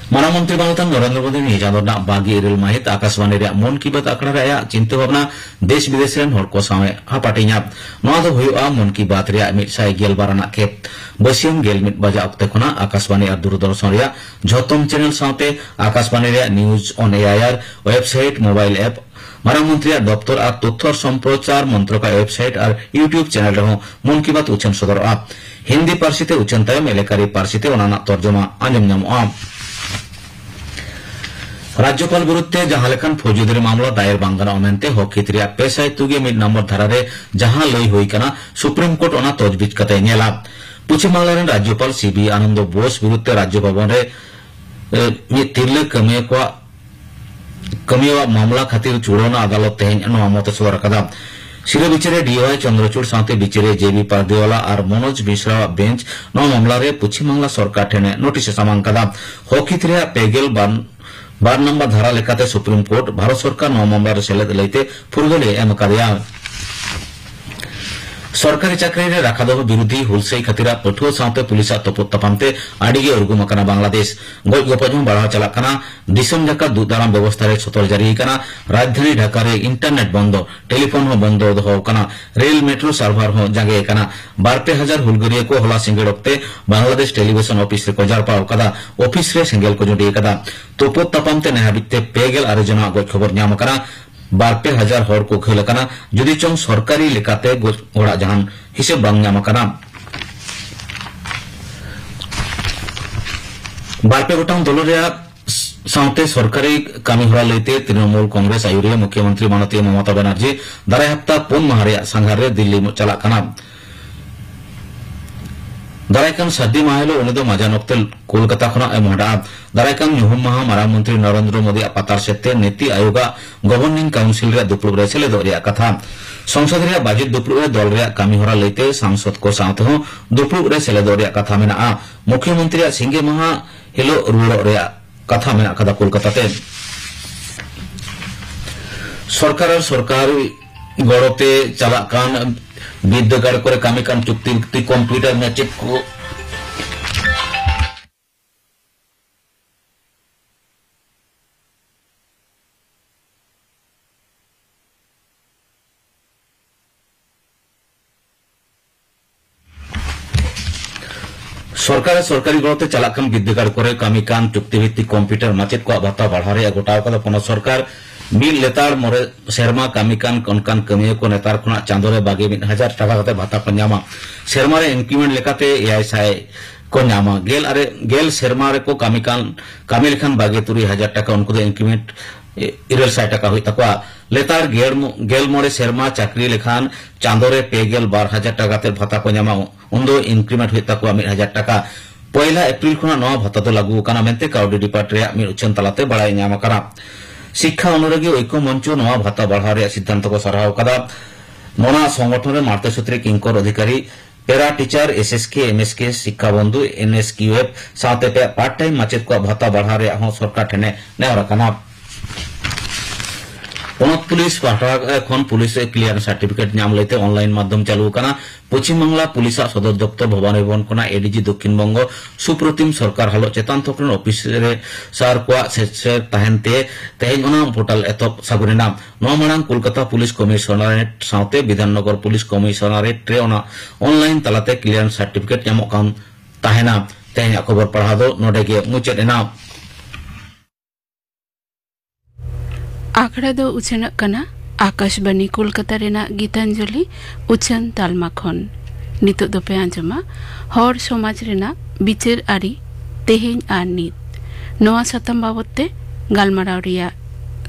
ᱢᱟᱨᱟᱝ ᱢᱚᱱᱛᱨᱤ ᱢᱟᱱᱚᱛᱟᱱ ᱱᱚᱨᱮᱱᱫᱨᱚ ᱢᱳᱫᱤ ᱱᱤᱭᱟᱹ ᱪᱟᱸᱫᱚ ᱨᱮᱱᱟᱜ ᱵᱟᱜᱮ ᱤᱨᱟᱹᱞ ᱢᱟᱹᱦᱤᱛ ᱟᱠᱟᱥᱵᱟᱱᱤ ᱨᱮᱭᱟᱜ ᱢᱚᱱ ᱠᱤ ᱵᱟᱛ ᱟᱠᱷᱲᱟ ᱨᱮ ᱟᱭᱟᱜ ᱪᱤᱱᱛᱟᱹ ᱵᱷᱟᱵᱽᱱᱟ ᱫᱮᱥ ᱵᱤᱫᱮᱥ ᱨᱮᱱ ᱦᱚᱲ ᱠᱚ ᱥᱟᱶ ᱮ ᱦᱟᱯᱟᱴᱤᱧᱟ᱾ ᱱᱚᱣᱟ ᱫᱚ ᱦᱩᱭᱩᱜᱼᱟ ᱢᱚᱱ ᱠᱤ ᱵᱟᱛ ᱨᱮᱭᱟᱜ ᱢᱤᱫ ᱥᱟᱭ ᱜᱮᱞ ᱵᱟᱨ ᱟᱱᱟᱜ ᱠᱷᱮᱯ᱾ ᱵᱟᱹᱥᱤᱭᱟᱹᱢ ᱜᱮᱞ ᱢᱤᱫ ᱵᱟᱡᱟᱜ ᱚᱠᱛᱮ ᱠᱷᱚᱱᱟᱜ ᱟᱠᱟᱥᱵᱟᱱᱤ ᱟᱨ ᱫᱩᱨᱫᱚᱨᱥᱚᱱ ᱨᱮᱭᱟᱜ ᱡᱷᱚᱛᱚᱢ ᱪᱮᱱᱮᱞ ᱥᱟᱶᱛᱮ ᱟᱠᱟᱥᱵᱟᱱᱤ ᱨᱮᱭᱟᱜ ᱱᱤᱭᱩᱡᱽ ᱚᱱ ᱮ ᱟᱭ ᱟᱨ ᱣᱮᱵᱥᱟᱭᱤᱴ, ᱢᱳᱵᱟᱭᱤᱞ ᱮᱯ, ᱢᱟᱨᱟᱝ ᱢᱚᱱᱛᱨᱤᱭᱟᱜ ᱫᱚᱯᱛᱚᱨ ᱟᱨ ᱛᱚᱛᱛᱷᱚ ᱟᱨ ᱥᱚᱢᱯᱨᱚᱪᱟᱨ ᱢᱚᱱᱛᱨᱚᱠᱟᱭ ᱣᱮᱵᱥᱟᱭᱤᱴ ᱟᱨ YouTube ᱪᱮᱱᱮᱞ ᱨᱮᱦᱚᱸ ᱢᱚᱱ ᱠᱤ ᱵᱟᱛ ᱩᱪᱷᱟᱹᱱ ᱥᱚᱫᱚᱨᱚᱜᱼᱟ᱾ ᱦᱤᱱᱫᱤ ᱯᱟᱹᱨᱥᱤ ᱛᱮ ᱩᱪᱷᱟᱹᱱ ᱛᱟᱭᱚᱢ ᱮᱞᱮᱠᱟᱨᱤ ᱯᱟᱹᱨᱥᱤ ᱛᱮ ᱚᱱᱟ ᱨᱮᱱᱟᱜ ᱛᱚᱨᱡᱚᱢᱟ ᱟᱸᱡᱚᱢ ᱧᱟᱢᱚᱜᱼᱟ᱾ ᱨᱟᱡᱽᱡᱚᱯᱟᱞ ᱵᱤᱨᱩᱫᱷ ᱛᱮ ᱡᱟᱦᱟᱸ ᱞᱮᱠᱟᱱ ᱯᱷᱳᱡᱽᱫᱟᱹᱨᱤ ᱢᱟᱢᱞᱟ ᱫᱟᱭᱮᱨ ᱵᱟᱝ ᱜᱟᱱᱚᱜᱼᱟ ᱢᱮᱱᱛᱮ ᱦᱚᱠ ᱦᱤᱛ ᱨᱮᱭᱟᱜ ᱯᱮ ᱥᱟᱭ ᱛᱩᱜᱮ ᱢᱤᱫ ᱱᱚᱢᱵᱚᱨ ᱫᱷᱟᱨᱟ ᱨᱮ ᱡᱟᱦᱟᱸ ᱞᱟᱹᱭ ᱦᱩᱭ ᱠᱟᱱᱟ, ᱥᱩᱯᱨᱤᱢ ᱠᱳᱨᱴ ᱚᱱᱟ ᱛᱚᱡᱽᱵᱤᱡ ᱠᱟᱛᱮ ᱧᱮᱞᱟ᱾ ᱯᱚᱪᱷᱤᱢ ᱵᱟᱝᱞᱟ ᱨᱮᱱ ᱨᱟᱡᱽᱡᱚᱯᱟᱞ ᱥᱤ ᱵᱤ ᱟᱱᱚᱱᱫᱚ ᱵᱳᱥ ᱵᱤᱨᱩᱫᱷ ᱛᱮ ᱨᱟᱡᱽᱡᱚ ᱵᱷᱚᱵᱚᱱ ᱨᱮ, ᱮ, ᱢᱤᱫ ᱛᱤᱨᱞᱟᱹ ᱠᱟᱹᱢᱤᱭᱟᱹ ᱠᱚᱣᱟᱜ, ᱠᱟᱹᱢᱤᱭᱟᱹᱣᱟᱜ ᱢᱟᱢᱞᱟ ᱠᱷᱟᱹᱛᱤᱨ ᱪᱩᱲᱟᱹᱣᱱᱟ ᱟᱫᱟᱞᱚᱛ ᱛᱮᱦᱮᱧ ᱱᱚᱣᱟ ᱢᱚᱛ ᱮ ᱥᱚᱫᱚᱨ ᱟᱠᱟᱫᱟ᱾ ᱥᱤᱨᱟᱹ ᱵᱤᱪᱟᱹᱨᱤᱭᱟᱹ ᱰᱤ ᱣᱟᱭ ᱪᱚᱱᱫᱨᱚᱪᱩᱲ ᱥᱟᱶᱛᱮ ᱵᱤᱪᱟᱹᱨᱤᱭᱟᱹ ᱡᱮ ᱵᱤ ᱯᱟᱨᱫᱤᱣᱟᱞᱟ ᱟᱨ ᱢᱚᱱᱳᱡᱽ ᱢᱤᱥᱨᱟᱣᱟᱜ ᱵᱮᱧᱪ ᱱᱚᱣᱟ ᱢᱟᱢᱞᱟ ᱨᱮ ᱯᱚᱪᱷᱤᱢ ᱵᱟᱝᱞᱟ ᱥᱚᱨᱠᱟᱨ ᱴᱷᱮᱱ ᱮ ᱱᱳᱴᱤᱥ ᱮ ᱥᱟᱢᱟᱝ ᱠᱟᱫᱟ᱾ ᱦᱚᱠ ᱦᱤᱛ ᱨᱮᱭᱟᱜ ᱯᱮ ᱜᱮᱞ ᱵᱟᱨ ᱵᱟᱨ ᱱᱚᱢᱵᱚᱨ ᱫᱷᱟᱨᱟ ᱞᱮᱠᱟᱛᱮ ᱥᱩᱯᱨᱤᱢ ᱠᱳᱨᱴ ᱵᱷᱟᱨᱚᱛ ᱥᱚᱨᱠᱟᱨ ᱱᱚᱣᱟ ᱢᱟᱢᱞᱟ ᱨᱮ ᱥᱮᱞᱮᱫ ᱞᱟᱹᱭᱛᱮ ᱯᱷᱩᱨᱜᱟᱹᱞ ᱮ ᱮᱢ ᱟᱠᱟᱫᱮᱭᱟ᱾ ᱥᱚᱨᱠᱟᱨᱤ ᱪᱟᱹᱠᱨᱤ ᱨᱮ ᱨᱟᱠᱷᱟ ᱫᱚᱦᱚ ᱵᱤᱨᱩᱫᱷᱤ ᱦᱩᱞᱥᱟᱹᱭ ᱠᱷᱟᱹᱛᱤᱨᱟᱜ ᱯᱟᱹᱴᱷᱩᱣᱟᱹ ᱥᱟᱶᱛᱮ ᱯᱩᱞᱤᱥᱟᱜ ᱛᱚᱯᱚᱫ ᱛᱟᱯᱟᱢ ᱛᱮ ᱟᱹᱰᱤ ᱜᱮ ᱩᱨᱜᱩᱢ ᱟᱠᱟᱱᱟ ᱵᱟᱝᱞᱟᱫᱮᱥ᱾ ᱜᱚᱡ ᱜᱚᱯᱚᱡ ᱦᱚᱸ ᱵᱟᱲᱦᱟᱣ ᱪᱟᱞᱟᱜ ᱠᱟᱱᱟ᱾ ᱫᱤᱥᱚᱢ ᱡᱟᱠᱟᱛ ᱫᱩᱜ ᱫᱟᱨᱟᱢ ᱵᱮᱵᱚᱥᱛᱷᱟ ᱨᱮ ᱥᱚᱛᱚᱨ ᱡᱟᱹᱨᱤ ᱟᱠᱟᱱᱟ᱾ ᱨᱟᱡᱽᱫᱷᱟᱱᱤ ᱰᱷᱟᱠᱟ ᱨᱮ ᱤᱱᱴᱟᱨᱱᱮᱴ ᱵᱚᱱᱫᱚ, ᱴᱮᱞᱤᱯᱷᱳᱱ ᱦᱚᱸ ᱵᱚᱱᱫᱚ ᱫᱚᱦᱚ ᱟᱠᱟᱱᱟ᱾ ᱨᱮᱞ ᱢᱮᱴᱨᱳ ᱥᱟᱨᱵᱷᱟᱨ ᱦᱚᱸ ᱡᱟᱸᱜᱮ ᱟᱠᱟᱱᱟ᱾ ᱵᱟᱨ ᱯᱮ ᱦᱟᱡᱟᱨ ᱦᱩᱞᱜᱟᱹᱨᱤᱭᱟᱹ ᱠᱚ ᱦᱚᱞᱟ ᱥᱤᱸᱜᱟᱹᱲ ᱚᱠᱛᱮ ᱵᱟᱝᱞᱟᱫᱮᱥ ᱴᱮᱞᱤᱵᱷᱤᱥᱚᱱ ᱚᱯᱷᱤᱥ ᱨᱮᱠᱚ ᱡᱟᱨᱯᱟᱣ ᱟᱠᱟᱫᱟ᱾ ᱚᱯᱷᱤᱥ ᱨᱮ ᱥᱮᱸᱜᱮᱞ ᱠᱚ ᱡᱩᱸᱰᱤ ᱟᱠᱟᱫᱟ᱾ ᱛᱩᱯᱩᱫ ᱛᱟᱯᱟᱢ ᱛᱮ ᱱᱮ ᱦᱟᱹᱵᱤᱡ ᱛᱮ ᱯᱮ ᱜᱮᱞ ᱟᱨᱮ ᱡᱚᱱᱟᱜ ᱜᱚᱡ ᱠᱷᱚᱵᱚᱨ ᱧᱟᱢ ᱟᱠᱟᱱᱟ᱾ ᱵᱟᱨ ᱯᱮ ᱦᱟᱡᱟᱨ ᱦᱚᱲ ᱠᱚ ᱜᱷᱟᱹᱞ ᱟᱠᱟᱱᱟ, ᱡᱩᱫᱤ ᱪᱚᱝ ᱥᱚᱨᱠᱟᱨᱤ ᱞᱮᱠᱟᱛᱮ ᱜᱚᱡ ᱦᱚᱲᱟᱜ ᱡᱟᱦᱟᱱ ᱦᱤᱥᱟᱹᱵ ᱵᱟᱝ ᱧᱟᱢ ᱟᱠᱟᱱᱟ᱾ ᱵᱟᱨ ᱯᱮ ᱜᱚᱴᱟᱝ ᱫᱚᱞ ᱨᱮᱭᱟᱜ ᱥᱟᱶᱛᱮ ᱥᱚᱨᱠᱟᱨᱤ ᱠᱟᱹᱢᱤ ᱦᱚᱨᱟ ᱞᱟᱹᱭᱛᱮ ᱛᱨᱤᱱᱚᱢᱩᱞ ᱠᱚᱝᱜᱨᱮᱥ ᱟᱭᱩᱨᱤᱭᱟᱹ ᱢᱩᱠᱷᱭᱚᱢᱚᱱᱛᱨᱤ ᱢᱟᱱᱚᱛᱤᱭᱟᱹ ᱢᱚᱢᱚᱛᱟ ᱵᱟᱱᱟᱨᱡᱤ ᱫᱟᱨᱟᱭ ᱦᱟᱯᱛᱟ ᱯᱩᱱ ᱢᱟᱦᱟ ᱨᱮᱭᱟᱜ ᱥᱟᱸᱜᱷᱟᱨ ᱨᱮ ᱫᱤᱞᱞᱤ ᱪᱟᱞᱟᱜ ᱠᱟᱱᱟ᱾ ᱫᱟᱨᱟᱭ ᱠᱟᱱ ᱥᱟᱹᱨᱫᱤ ᱢᱟᱦᱟ ᱦᱤᱞᱳᱜ ᱩᱱᱤ ᱫᱚ ᱢᱟᱡᱟᱱ ᱚᱠᱛᱮ ᱠᱳᱞᱠᱟᱛᱟ ᱠᱷᱚᱱᱟᱜ ᱮ ᱢᱚᱦᱰᱟᱜᱼᱟ᱾ ᱫᱟᱨᱟᱭ ᱠᱟᱱ ᱧᱩᱦᱩᱢ ᱢᱟᱦᱟ ᱢᱟᱨᱟᱝ ᱢᱚᱱᱛᱨᱤ ᱱᱚᱨᱮᱱᱫᱨᱚ ᱢᱳᱫᱤᱭᱟᱜ ᱯᱟᱛᱟᱨ ᱥᱮᱫ ᱛᱮ ᱱᱤᱛᱤ ᱟᱭᱳᱜᱽ ᱟᱜ ᱜᱚᱵᱷᱚᱨᱱᱤᱝ ᱠᱟᱣᱩᱱᱥᱤᱞ ᱨᱮᱭᱟᱜ ᱫᱩᱯᱲᱩᱵ ᱨᱮ ᱥᱮᱞᱮᱫᱚᱜ ᱨᱮᱭᱟᱜ ᱠᱟᱛᱷᱟ᱾ ᱥᱚᱝᱥᱚᱫ ᱨᱮᱭᱟᱜ ᱵᱟᱡᱮᱴ ᱫᱩᱯᱲᱩᱵ ᱨᱮ ᱫᱚᱞ ᱨᱮᱭᱟᱜ ᱠᱟᱹᱢᱤ ᱦᱚᱨᱟ ᱞᱟᱹᱭᱛᱮ ᱥᱟᱝᱥᱚᱫ ᱠᱚ ᱥᱟᱶ ᱛᱮᱦᱚᱸ ᱫᱩᱯᱲᱩᱵ ᱨᱮ ᱥᱮᱞᱮᱫᱚᱜ ᱨᱮᱭᱟᱜ ᱠᱟᱛᱷᱟ ᱢᱮᱱᱟᱜᱼᱟ᱾ ᱢᱩᱠᱷᱭᱚᱢᱚᱱᱛᱨᱤᱭᱟᱜ ᱥᱤᱸᱜᱮ ᱢᱟᱦᱟ ᱦᱤᱞᱳᱜ ᱨᱩᱣᱟᱹᱲᱚᱜ ᱨᱮᱭᱟᱜ ᱠᱟᱛᱷᱟ ᱢᱮᱱᱟᱜ ᱟᱠᱟᱫᱟ ᱠᱳᱞᱠᱟᱛᱟ ᱛᱮ᱾ ᱥᱚᱨᱠᱟᱨ ᱟᱨ ᱥᱚᱨᱠᱟᱨᱤ ᱜᱚᱲᱚ ᱛᱮ ᱪᱟᱞᱟᱜ ᱠᱟᱱ ᱵᱤᱨᱫᱟᱹᱜᱟᱲ ᱠᱚᱨᱮ ᱠᱟᱹᱢᱤ ᱠᱟᱱ ᱪᱩᱠᱛᱤ ᱵᱷᱤᱛᱛᱤ ᱠᱚᱢᱯᱤᱭᱩᱴᱟᱨ ᱢᱟᱪᱮᱫ ᱠᱚ ᱥᱚᱨᱠᱟᱨ ᱥᱚᱨᱠᱟᱨᱤ ᱜᱚᱲᱚ ᱛᱮ ᱪᱟᱞᱟᱜ ᱠᱟᱱ ᱵᱤᱨᱫᱟᱹᱜᱟᱲ ᱠᱚᱨᱮ ᱠᱟᱹᱢᱤ ᱠᱟᱱ ᱪᱩᱠᱛᱤ ᱵᱷᱤᱛᱛᱤ ᱠᱚᱢᱯᱤᱭᱩᱴᱟᱨ ᱢᱟᱪᱮᱫ ᱠᱚᱣᱟᱜ ᱵᱷᱟᱛᱟ ᱵᱟᱲᱦᱟᱣ ᱨᱮᱭᱟᱜ ᱜᱚᱴᱟᱣ ᱠᱟᱫᱟ ᱯᱚᱱᱚᱛ ᱥᱚᱨᱠᱟᱨ᱾ ᱢᱤᱫ ᱞᱮᱛᱟᱲ ᱢᱚᱬᱮ ᱥᱮᱨᱢᱟ ᱠᱟᱹᱢᱤ ᱠᱟᱱ ᱚᱱᱠᱟᱱ ᱠᱟᱹᱢᱤᱭᱟᱹ ᱠᱚ ᱱᱮᱛᱟᱨ ᱠᱷᱚᱱᱟᱜ ᱪᱟᱸᱫᱳ ᱨᱮ ᱵᱟᱜᱮ ᱢᱤᱫ ᱦᱟᱡᱟᱨ ᱴᱟᱠᱟ ᱠᱟᱛᱮ ᱵᱷᱟᱛᱟ ᱠᱚ ᱧᱟᱢᱟ᱾ ᱥᱮᱨᱢᱟ ᱨᱮ ᱤᱱᱠᱨᱤᱢᱮᱱᱴ ᱞᱮᱠᱟᱛᱮ ᱮᱭᱟᱭ ᱥᱟᱭ ᱠᱚ ᱧᱟᱢᱟ᱾ ᱜᱮᱞ ᱟᱨᱮ, ᱜᱮᱞ ᱥᱮᱨᱢᱟ ᱨᱮᱠᱚ ᱠᱟᱹᱢᱤ ᱠᱟᱱ, ᱠᱟᱹᱢᱤ ᱞᱮᱠᱷᱟᱱ ᱵᱟᱜᱮ ᱛᱩᱨᱩᱭ ᱦᱟᱡᱟᱨ ᱴᱟᱠᱟ, ᱩᱱᱠᱩ ᱫᱚ ᱤᱱᱠᱨᱤᱢᱮᱱᱴ ᱤᱨᱟᱹᱞ ᱥᱟᱭ ᱴᱟᱠᱟ ᱦᱩᱭᱩᱜ ᱛᱟᱠᱚᱣᱟ᱾ ᱞᱮᱛᱟᱲ ᱜᱮᱞ ᱢᱚ-, ᱜᱮᱞ ᱢᱚᱬᱮ ᱥᱮᱨᱢᱟ ᱪᱟᱹᱠᱨᱤ ᱞᱮᱠᱷᱟᱱ ᱪᱟᱸᱫᱚ ᱨᱮ ᱯᱮ ᱜᱮᱞ ᱵᱟᱨ ᱦᱟᱡᱟᱨ ᱴᱟᱠᱟ ᱛᱮ ᱵᱷᱟᱛᱟ ᱠᱚ ᱧᱟᱢᱟ, ᱩᱱᱫᱚ ᱤᱱᱠᱨᱤᱢᱮᱱᱴ ᱦᱩᱭᱩᱜ ᱛᱟᱠᱚᱣᱟ ᱢᱤᱫ ᱦᱟᱡᱟᱨ ᱴᱟᱠᱟ᱾ ᱯᱚᱭᱞᱟ ᱮᱯᱨᱤᱞ ᱠᱷᱚᱱᱟᱜ ᱱᱚᱣᱟ ᱵᱷᱟᱛᱟ ᱫᱚ ᱞᱟᱹᱜᱩ ᱟᱠᱟᱱᱟ ᱢᱮᱱᱛᱮ ᱠᱟᱹᱣᱰᱤ ᱰᱤᱯᱟᱨᱴ ᱨᱮᱭᱟᱜ ᱢᱤᱫ ᱩᱪᱷᱟᱹᱱ ᱛᱟᱞᱟᱛᱮ ᱵᱟᱲᱟᱭ ᱧᱟᱢ ᱟᱠᱟᱱᱟ᱾ ᱥᱤᱠᱠᱷᱟ ᱚᱱᱩᱨᱟᱜᱤ ᱳᱭᱠᱚ ᱢᱚᱧᱪᱚ ᱱᱚᱣᱟ ᱵᱷᱟᱛᱟ ᱵᱟᱲᱦᱟᱣ ᱨᱮᱭᱟᱜ ᱥᱤᱫᱽᱫᱷᱟᱱᱛᱚ ᱠᱚ ᱥᱟᱨᱦᱟᱣ ᱟᱠᱟᱫᱟ᱾ ᱱᱚᱣᱟ ᱥᱚᱝᱜᱚᱴᱷᱚᱱ ᱨᱮ ᱢᱟᱲᱛᱮ ᱥᱩᱛᱨᱮ ᱠᱤᱝᱠᱚᱨ ᱚᱫᱷᱤᱠᱟᱨᱤ, ᱯᱮᱨᱟ teacher, S S K, M S K, ᱥᱤᱠᱠᱷᱟ ᱵᱚᱱᱫᱷᱩ, ᱮᱱ ᱮᱥ ᱠᱤᱭᱩ ᱮᱯᱷ ᱥᱟᱶᱛᱮ ᱯᱮ ᱯᱟᱨᱴ ᱴᱟᱭᱤᱢ ᱢᱟᱪᱮᱫ ᱠᱚᱣᱟᱜ ᱵᱷᱟᱛᱟ ᱵᱟᱲᱦᱟᱣ ᱨᱮᱭᱟᱜ ᱦᱚᱸ ᱥᱚᱨᱠᱟᱨ ᱴᱷᱮᱱᱮ ᱱᱮᱦᱚᱨ ᱟᱠᱟᱱᱟ᱾ ᱯᱚᱱᱚᱛ ᱯᱩᱞᱤᱥ ᱯᱟᱦᱴᱟ ᱠᱷᱚᱱ ᱯᱩᱞᱤᱥ ᱨᱮ ᱠᱞᱤᱭᱟᱨᱮᱱᱥ ᱥᱟᱨᱴᱤᱯᱷᱤᱠᱮᱴ ᱧᱟᱢ ᱞᱟᱹᱭᱛᱮ ᱚᱱᱞᱟᱭᱤᱱ ᱢᱟᱫᱽᱫᱷᱚᱢ ᱪᱟᱹᱞᱩ ᱟᱠᱟᱱᱟ᱾ ᱯᱚᱪᱷᱤᱢ ᱵᱟᱝᱞᱟ ᱯᱩᱞᱤᱥᱟᱜ ᱥᱚᱫᱚᱨ ᱫᱚᱯᱛᱚᱨ ᱵᱷᱚᱵᱟᱱᱤ ᱵᱷᱚᱵᱚᱱ ᱠᱷᱚᱱᱟᱜ ᱮ ᱰᱤ ᱡᱤ ᱫᱚᱠᱠᱷᱤᱱ ᱵᱚᱝᱜᱚ ᱥᱩᱯᱨᱚᱛᱤᱢ ᱥᱚᱨᱠᱟᱨ ᱦᱟᱞᱚᱛ ᱪᱮᱛᱟᱱ ᱛᱷᱚᱠ ᱨᱮᱱ ᱚᱯᱷᱤᱥᱟᱨ ᱠᱚᱣᱟᱜ ᱥᱮᱪᱮᱫ ᱛᱟᱦᱮᱱ ᱛᱮ ᱛᱮᱦᱮᱧ ᱚᱱᱟ ᱯᱳᱨᱴᱟᱞ ᱮᱛᱚᱦᱚᱵ ᱥᱟᱹᱜᱩᱱ ᱮᱱᱟ᱾ ᱱᱚᱣᱟ ᱢᱟᱲᱟᱝ ᱠᱳᱞᱠᱟᱛᱟ ᱯᱩᱞᱤᱥ ᱠᱚᱢᱤᱥᱚᱱᱟᱨᱮᱴ ᱥᱟᱶᱛᱮ ᱵᱤᱫᱷᱟᱱᱱᱚᱜᱚᱨ ᱯᱩᱞᱤᱥ ᱠᱚᱢᱤᱥᱚᱱᱟᱨᱮᱴ ᱨᱮ ᱚᱱᱟ ᱚᱱᱞᱟᱭᱤᱱ ᱛᱟᱞᱟᱛᱮ ᱠᱞᱤᱭᱟᱨᱮᱱᱥ ᱥᱟᱨᱴᱤᱯᱷᱤᱠᱮᱴ ᱧᱟᱢᱚᱜ ᱠᱟᱱ ᱛᱟᱦᱮᱱᱟ᱾ ᱛᱮᱦᱮᱧᱟᱜ ᱠᱷᱚᱵᱚᱨ ᱯᱟᱲᱦᱟᱣ ᱫᱚ ᱱᱚᱰᱮ ᱜᱮ ᱢᱩᱪᱟᱹᱫ ᱮᱱᱟ᱾ ᱟᱠᱷᱲᱟ ᱫᱚ ᱩᱪᱷᱟᱹᱱᱚᱜ ᱠᱟᱱᱟ ᱟᱠᱟᱥᱵᱟᱱᱤ ᱠᱳᱞᱠᱟᱛᱟ ᱨᱮᱱᱟᱜ ᱜᱤᱛᱟᱧᱡᱚᱞᱤ ᱩᱪᱷᱟᱹᱱ ᱛᱟᱞᱢᱟ ᱠᱷᱚᱱ᱾ ᱱᱤᱛᱚᱜ ᱫᱚᱯᱮ ᱟᱸᱡᱚᱢᱟ ᱦᱚᱲ ᱥᱚᱢᱟᱡᱽ ᱨᱮᱱᱟᱜ ᱵᱤᱪᱟᱹᱨ ᱟᱹᱨᱤ ᱛᱮᱦᱮᱧ ᱟᱨ ᱱᱤᱛ᱾ ᱱᱚᱣᱟ ᱥᱟᱛᱟᱢ ᱵᱟᱵᱚᱛ ᱛᱮ ᱜᱟᱞᱢᱟᱨᱟᱣ ᱨᱮᱭᱟᱜ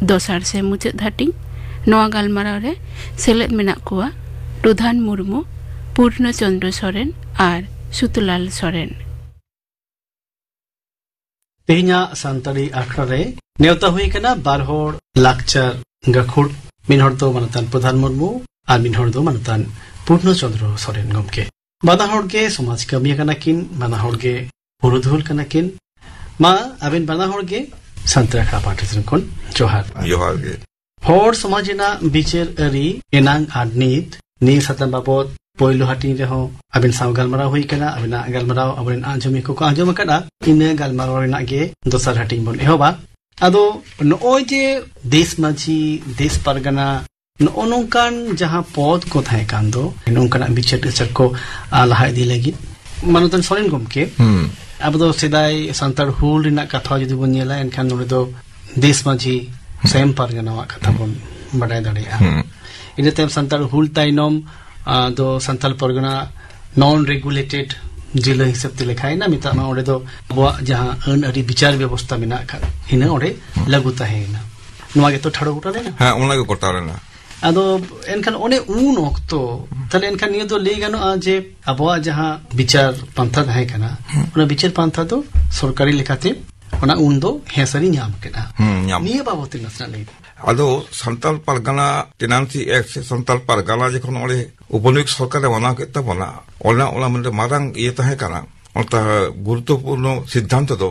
ᱫᱚᱥᱟᱨ ᱥᱮ ᱢᱩᱪᱟᱹᱫ ᱦᱟᱹᱴᱤᱧ᱾ ᱱᱚᱣᱟ ᱜᱟᱞᱢᱟᱨᱟᱣ ᱨᱮ ᱥᱮᱞᱮᱫ ᱢᱮᱱᱟᱜ ᱠᱚᱣᱟ ᱯᱨᱚᱫᱷᱟᱱ ᱢᱩᱨᱢᱩ, ᱯᱩᱨᱱᱚ ᱪᱚᱱᱫᱨᱚ ᱥᱚᱨᱮᱱ ᱟᱨ ᱥᱩᱛᱩᱞᱟᱞ ᱥᱚᱨᱮᱱ᱾ ᱛᱮᱦᱮᱧᱟᱜ ᱥᱟᱱᱛᱟᱲᱤ ᱟᱠᱷᱲᱟ ᱨᱮ ᱱᱮᱣᱛᱟ ᱦᱩᱭ ᱟᱠᱟᱱᱟ ᱵᱟᱨ ᱦᱚᱲ ᱞᱟᱠᱪᱟᱨ ᱜᱟᱹᱠᱷᱩᱲ, ᱢᱤᱫ ᱦᱚᱲ ᱫᱚ ᱢᱟᱱᱚᱛᱟᱱ ᱯᱨᱚᱫᱷᱟᱱ ᱢᱩᱨᱢᱩ ᱟᱨ ᱢᱤᱫ ᱦᱚᱲ ᱫᱚ ᱢᱟᱱᱚᱛᱟᱱ ᱯᱩᱨᱱᱚ ᱪᱚᱸᱫᱽᱨᱚ ᱥᱚᱨᱮᱱ ᱜᱚᱢᱠᱮ᱾ ᱵᱟᱱᱟ ᱦᱚᱲ ᱜᱮ ᱥᱚᱢᱟᱡᱽ ᱠᱟᱹᱢᱤᱭᱟᱹ ᱠᱟᱱᱟ ᱠᱤᱱ, ᱵᱟᱱᱟ ᱦᱚᱲ ᱜᱮ ᱯᱩᱨᱩᱫᱷᱩᱞ ᱠᱟᱱᱟ ᱠᱤᱱ᱾ ᱢᱟ ᱟᱹᱵᱤᱱ ᱵᱟᱱᱟ ᱦᱚᱲ ᱜᱮ ᱥᱟᱱᱛᱟᱲ ᱟᱠᱷᱲᱟ ᱯᱟᱦᱴᱟ ᱥᱮᱱ ᱠᱷᱚᱱ ᱡᱚᱦᱟᱨ᱾ ᱡᱚᱦᱟᱨ ᱜᱮ᱾ ᱦᱚᱲ ᱥᱚᱢᱟᱡᱽ ᱨᱮᱱᱟᱜ ᱵᱤᱪᱟᱹᱨ ᱟᱹᱨᱤ ᱮᱱᱟᱝ ᱟᱨ ᱱᱤᱛ, ᱱᱤᱭᱟᱹ ᱥᱟᱛᱟᱢ ᱵᱟᱵᱚᱛ ᱯᱳᱭᱞᱳ ᱦᱟᱹᱴᱤᱧ ᱨᱮᱦᱚᱸ ᱟᱵᱤᱱ ᱥᱟᱶ ᱜᱟᱞᱢᱟᱨᱟᱣ ᱦᱩᱭ ᱟᱠᱟᱱᱟ᱾ ᱟᱵᱤᱱᱟᱜ ᱜᱟᱞᱢᱟᱨᱟᱣ ᱟᱵᱚᱨᱮᱱ ᱟᱸᱡᱚᱢᱤᱭᱟᱹ ᱠᱚᱠᱚ ᱟᱸᱡᱚᱢ ᱟᱠᱟᱫᱼᱟ᱾ ᱤᱱᱟᱹ ᱜᱟᱞᱢᱟᱨᱟᱣ ᱨᱮᱱᱟᱜ ᱜᱮ ᱫᱚᱥᱟᱨ ᱦᱟᱹᱴᱤᱧ ᱵᱚᱱ ᱮᱦᱚᱵᱟ᱾ ᱟᱫᱚ ᱱᱚᱜᱼᱚᱭ ᱡᱮ ᱫᱮᱥ ᱢᱟᱹᱡᱷᱤ, ᱫᱮᱥ ᱯᱟᱨᱜᱟᱱᱟ, ᱱᱚᱜᱼᱚ ᱱᱚᱝᱠᱟᱱ ᱡᱟᱦᱟᱸ ᱯᱚᱫᱽ ᱠᱚ ᱛᱟᱦᱮᱸ ᱠᱟᱱ ᱫᱚ, ᱱᱚᱝᱠᱟᱱᱟᱜ ᱵᱤᱪᱟᱹᱨ ᱟᱪᱟᱨ ᱠᱚ, ᱟ, ᱞᱟᱦᱟ ᱤᱫᱤ ᱞᱟᱹᱜᱤᱫ ᱢᱟᱱᱚᱛᱟᱱ ᱥᱚᱨᱮᱱ ᱜᱚᱢᱠᱮ, ᱦᱩᱸ᱾ ᱟᱵᱚ ᱫᱚ ᱥᱮᱫᱟᱭ ᱥᱟᱱᱛᱟᱲ ᱦᱩᱞ ᱨᱮᱱᱟᱜ ᱠᱟᱛᱷᱟ ᱡᱩᱫᱤ ᱵᱚᱱ ᱧᱮᱞᱟ, ᱮᱱᱠᱷᱟᱱ ᱱᱚᱰᱮ ᱫᱚ ᱫᱮᱥ ᱢᱟᱹᱡᱷᱤ, ᱥᱮᱢ ᱯᱟᱨᱜᱟᱱᱟᱣᱟᱜ ᱠᱟᱛᱷᱟ ᱵᱚᱱ ᱵᱟᱰᱟᱭ ᱫᱟᱲᱮᱭᱟᱜᱼᱟ᱾ ᱦᱩᱸ᱾ ᱤᱱᱟᱹ ᱛᱟᱭᱚᱢ ᱥᱟᱱᱛᱟᱲ ᱦᱩᱞ ᱛᱟᱭᱱᱚᱢ, ᱟ, ᱫᱚ ᱥᱟᱱᱛᱟᱲ ᱯᱟᱨᱜᱟᱱᱟ ᱱᱚᱱ ᱨᱮᱜᱩᱞᱮᱴᱮᱰ ᱡᱤᱞᱟᱹ ᱦᱤᱥᱟᱹᱵ ᱛᱮ ᱞᱮᱠᱷᱟᱭᱮᱱᱟ, ᱢᱮᱛᱟᱜ ᱢᱟ ᱚᱸᱰᱮ ᱫᱚ ᱟᱵᱚᱣᱟᱜ ᱡᱟᱦᱟᱸ ᱟᱹᱱ ᱟᱹᱨᱤ ᱵᱤᱪᱟᱨ ᱵᱮᱵᱚᱥᱛᱟ ᱢᱮᱱᱟᱜ ᱟᱠᱟᱫ, ᱦᱤᱱᱟᱹ ᱚᱸᱰᱮ ᱞᱟᱹᱜᱩ ᱛᱟᱦᱮᱸᱭᱮᱱᱟ᱾ ᱱᱚᱣᱟ ᱜᱮᱛᱚ ᱴᱷᱟᱲᱚ ᱜᱚᱴᱟ ᱞᱮᱱᱟ? ᱦᱮᱸ, ᱚᱱᱟ ᱜᱮ ᱜᱚᱴᱟ ᱞᱮᱱᱟ᱾ ᱟᱫᱚ ᱮᱱᱠᱷᱟᱱ ᱚᱱᱮ ᱩᱱ ᱚᱠᱛᱚ, ᱛᱟᱦᱞᱮ ᱮᱱᱠᱷᱟᱱ ᱱᱤᱭᱟᱹ ᱫᱚ ᱞᱟᱹᱭ ᱜᱟᱱᱚᱜᱼᱟ ᱡᱮ ᱟᱵᱚᱣᱟᱜ ᱡᱟᱦᱟᱸ ᱵᱤᱪᱟᱨ ᱯᱟᱱᱛᱷᱟ ᱛᱟᱦᱮᱸ ᱠᱟᱱᱟ, ᱚᱱᱟ ᱵᱤᱪᱟᱹᱨ ᱯᱟᱱᱛᱷᱟ ᱫᱚ ᱥᱚᱨᱠᱟᱨᱤ ᱞᱮᱠᱟᱛᱮ ᱚᱱᱟ ᱩᱱ ᱫᱚ ᱦᱮᱸ ᱥᱟᱹᱨᱤ ᱧᱟᱢ ᱠᱮᱫᱼᱟ᱾ ᱦᱩᱸ, ᱧᱟᱢ᱾ ᱱᱤᱭᱟᱹ ᱵᱟᱵᱚᱛ ᱛᱮ ᱱᱟᱥᱮᱱᱟᱜ ᱞᱟᱹᱭ ᱵᱤᱱ᱾ ᱟᱫᱚ ᱥᱟᱱᱛᱟᱞ ᱯᱟᱨᱜᱟᱱᱟ ᱴᱮᱱᱟᱱᱥᱤ ᱮᱠᱴ ᱥᱮ ᱥᱟᱱᱛᱟᱞ ᱯᱟᱨᱜᱟᱱᱟ ᱡᱚᱠᱷᱚᱱ ᱚᱸᱰᱮ ᱩᱯᱚᱱᱚᱭᱚᱠ ᱥᱚᱨᱠᱟᱨᱮ ᱢᱟᱱᱟᱣ ᱠᱮᱫ ᱛᱟᱵᱚᱱᱟ, ᱚᱱᱟ, ᱚᱱᱟ ᱢᱤᱫᱴᱮᱱ ᱢᱟᱨᱟᱝ ᱤᱭᱟᱹ ᱛᱟᱦᱮᱸ ᱠᱟᱱᱟ᱾ ᱚᱱᱟ ᱜᱩᱨᱩᱛᱛᱚᱯᱩᱨᱱᱚ ᱥᱤᱫᱽᱫᱷᱟᱱᱛᱚ ᱫᱚ